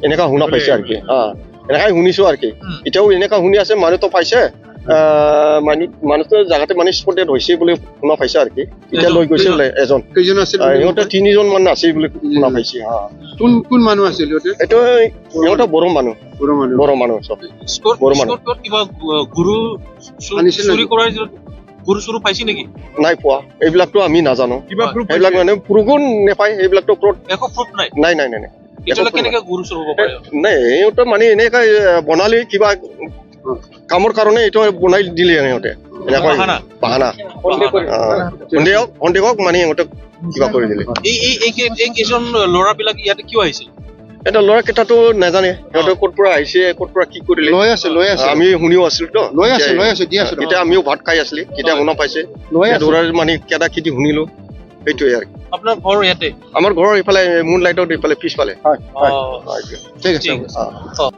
এনেকা শুনা পাইছে আৰু কি। হা, এনেকাই শুনিছো আৰু কি। উম। এতিয়াও এনেকা শুনি আছে, মানুহ তো পাইছে। আহ, মানুহ, মানুহ তো জাগাতে মানে স্পটেড হৈছে বুলি শুনা পাইছে আৰু কি। এতিয়া এজন, লৈ গৈছে এজন। বোলে এজন। কেইজন আছিল আহ, বুলি সিহঁতে কয়? তিনিজন মান আছে বুলি শুনা পাইছে। হা, কোন কোন মানুহ আছিল সিহঁতে? এইটো সিহঁতে বড়ো মানুহ, বড়ো মানুহ। বড়ো মানুহ চব। স্কট বড়ো মানুহ। স্কট কিবা আহ, গৰু চু- আনিছিল চুৰি নেকি? কৰাৰ, গৰু চুৰ পাইছে নেকি? নাই পোৱা, এইবিলাকতো আমি নাজানো। কিবা proof সেইবিলাক মানে প্ৰুফো নাপায়, সেইবিলাকতো প্ৰুফ একো প্ৰুফ নাই। নাই, নাই, নাই, নাই। এতিয়ালৈ একো proof কেনেকে গৰু চুৰ হ'ব পাৰে? নাই, এইটো মানে এনেকা এ, বনালে কিবা কামৰ কাৰণে এইটো বনাই দিলে সিহঁতে। এনেকৈ বাহানা। বাহানা। বাহানা। অ, সন্দেহ, সন্দেহক মানে সিহঁতে কিবা কৰি দিলে। এই এই এই কে- এই কেইজন ল'ৰাবিলাক ইয়াতে কিয় আহিছিল? এটা ল'ৰাকেইটাতো নাজানে সিহঁতে ক'ত পৰা আহিছে, ক'ত পৰা কি কৰিলে। লৈ আছে, লৈ আছে। আমি শুনিও আছিলো তো। লৈ আছে, তেতিয়া- লৈ আছে, দি আছে। তেতিয়া আমিও ভাত খাই আছিলো, তেতিয়া শুনা পাইছে। লৈ তেতিয়া আছে। দৌৰাৰ মানে কেইটা খেতি শুনিলো, সেইটোৱে আৰু। আপোনাৰ ঘৰ ইয়াতে? আমাৰ ঘৰ এইফালে মুন লাইটত এইফালে পিছফালে। হয়, হয়। অ', হয়, এইটোৱে। ঠিক আছে। ঠিক আছে। অ। অ।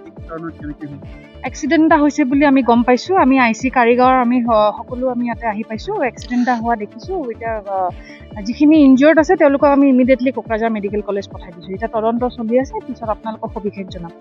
এক্সিডেণ্ট এটা হৈছে বুলি আমি গম পাইছোঁ। আমি আই চি কাৰিগাঁৱৰ আমি স- সকলো আমি ইয়াতে আহি পাইছোঁ। এক্সিডেণ্ট এটা হোৱা দেখিছোঁ। এতিয়া আহ, যিখিনি ইনজিয়ৰ্ড আছে তেওঁলোকক আমি ইমিডিয়েটলি কোকৰাঝাৰ মেডিকেল কলেজ পঠাই দিছোঁ। এতিয়া তদন্ত চলি আছে, পিছত আপোনালোকক সবিশেষ জনাম।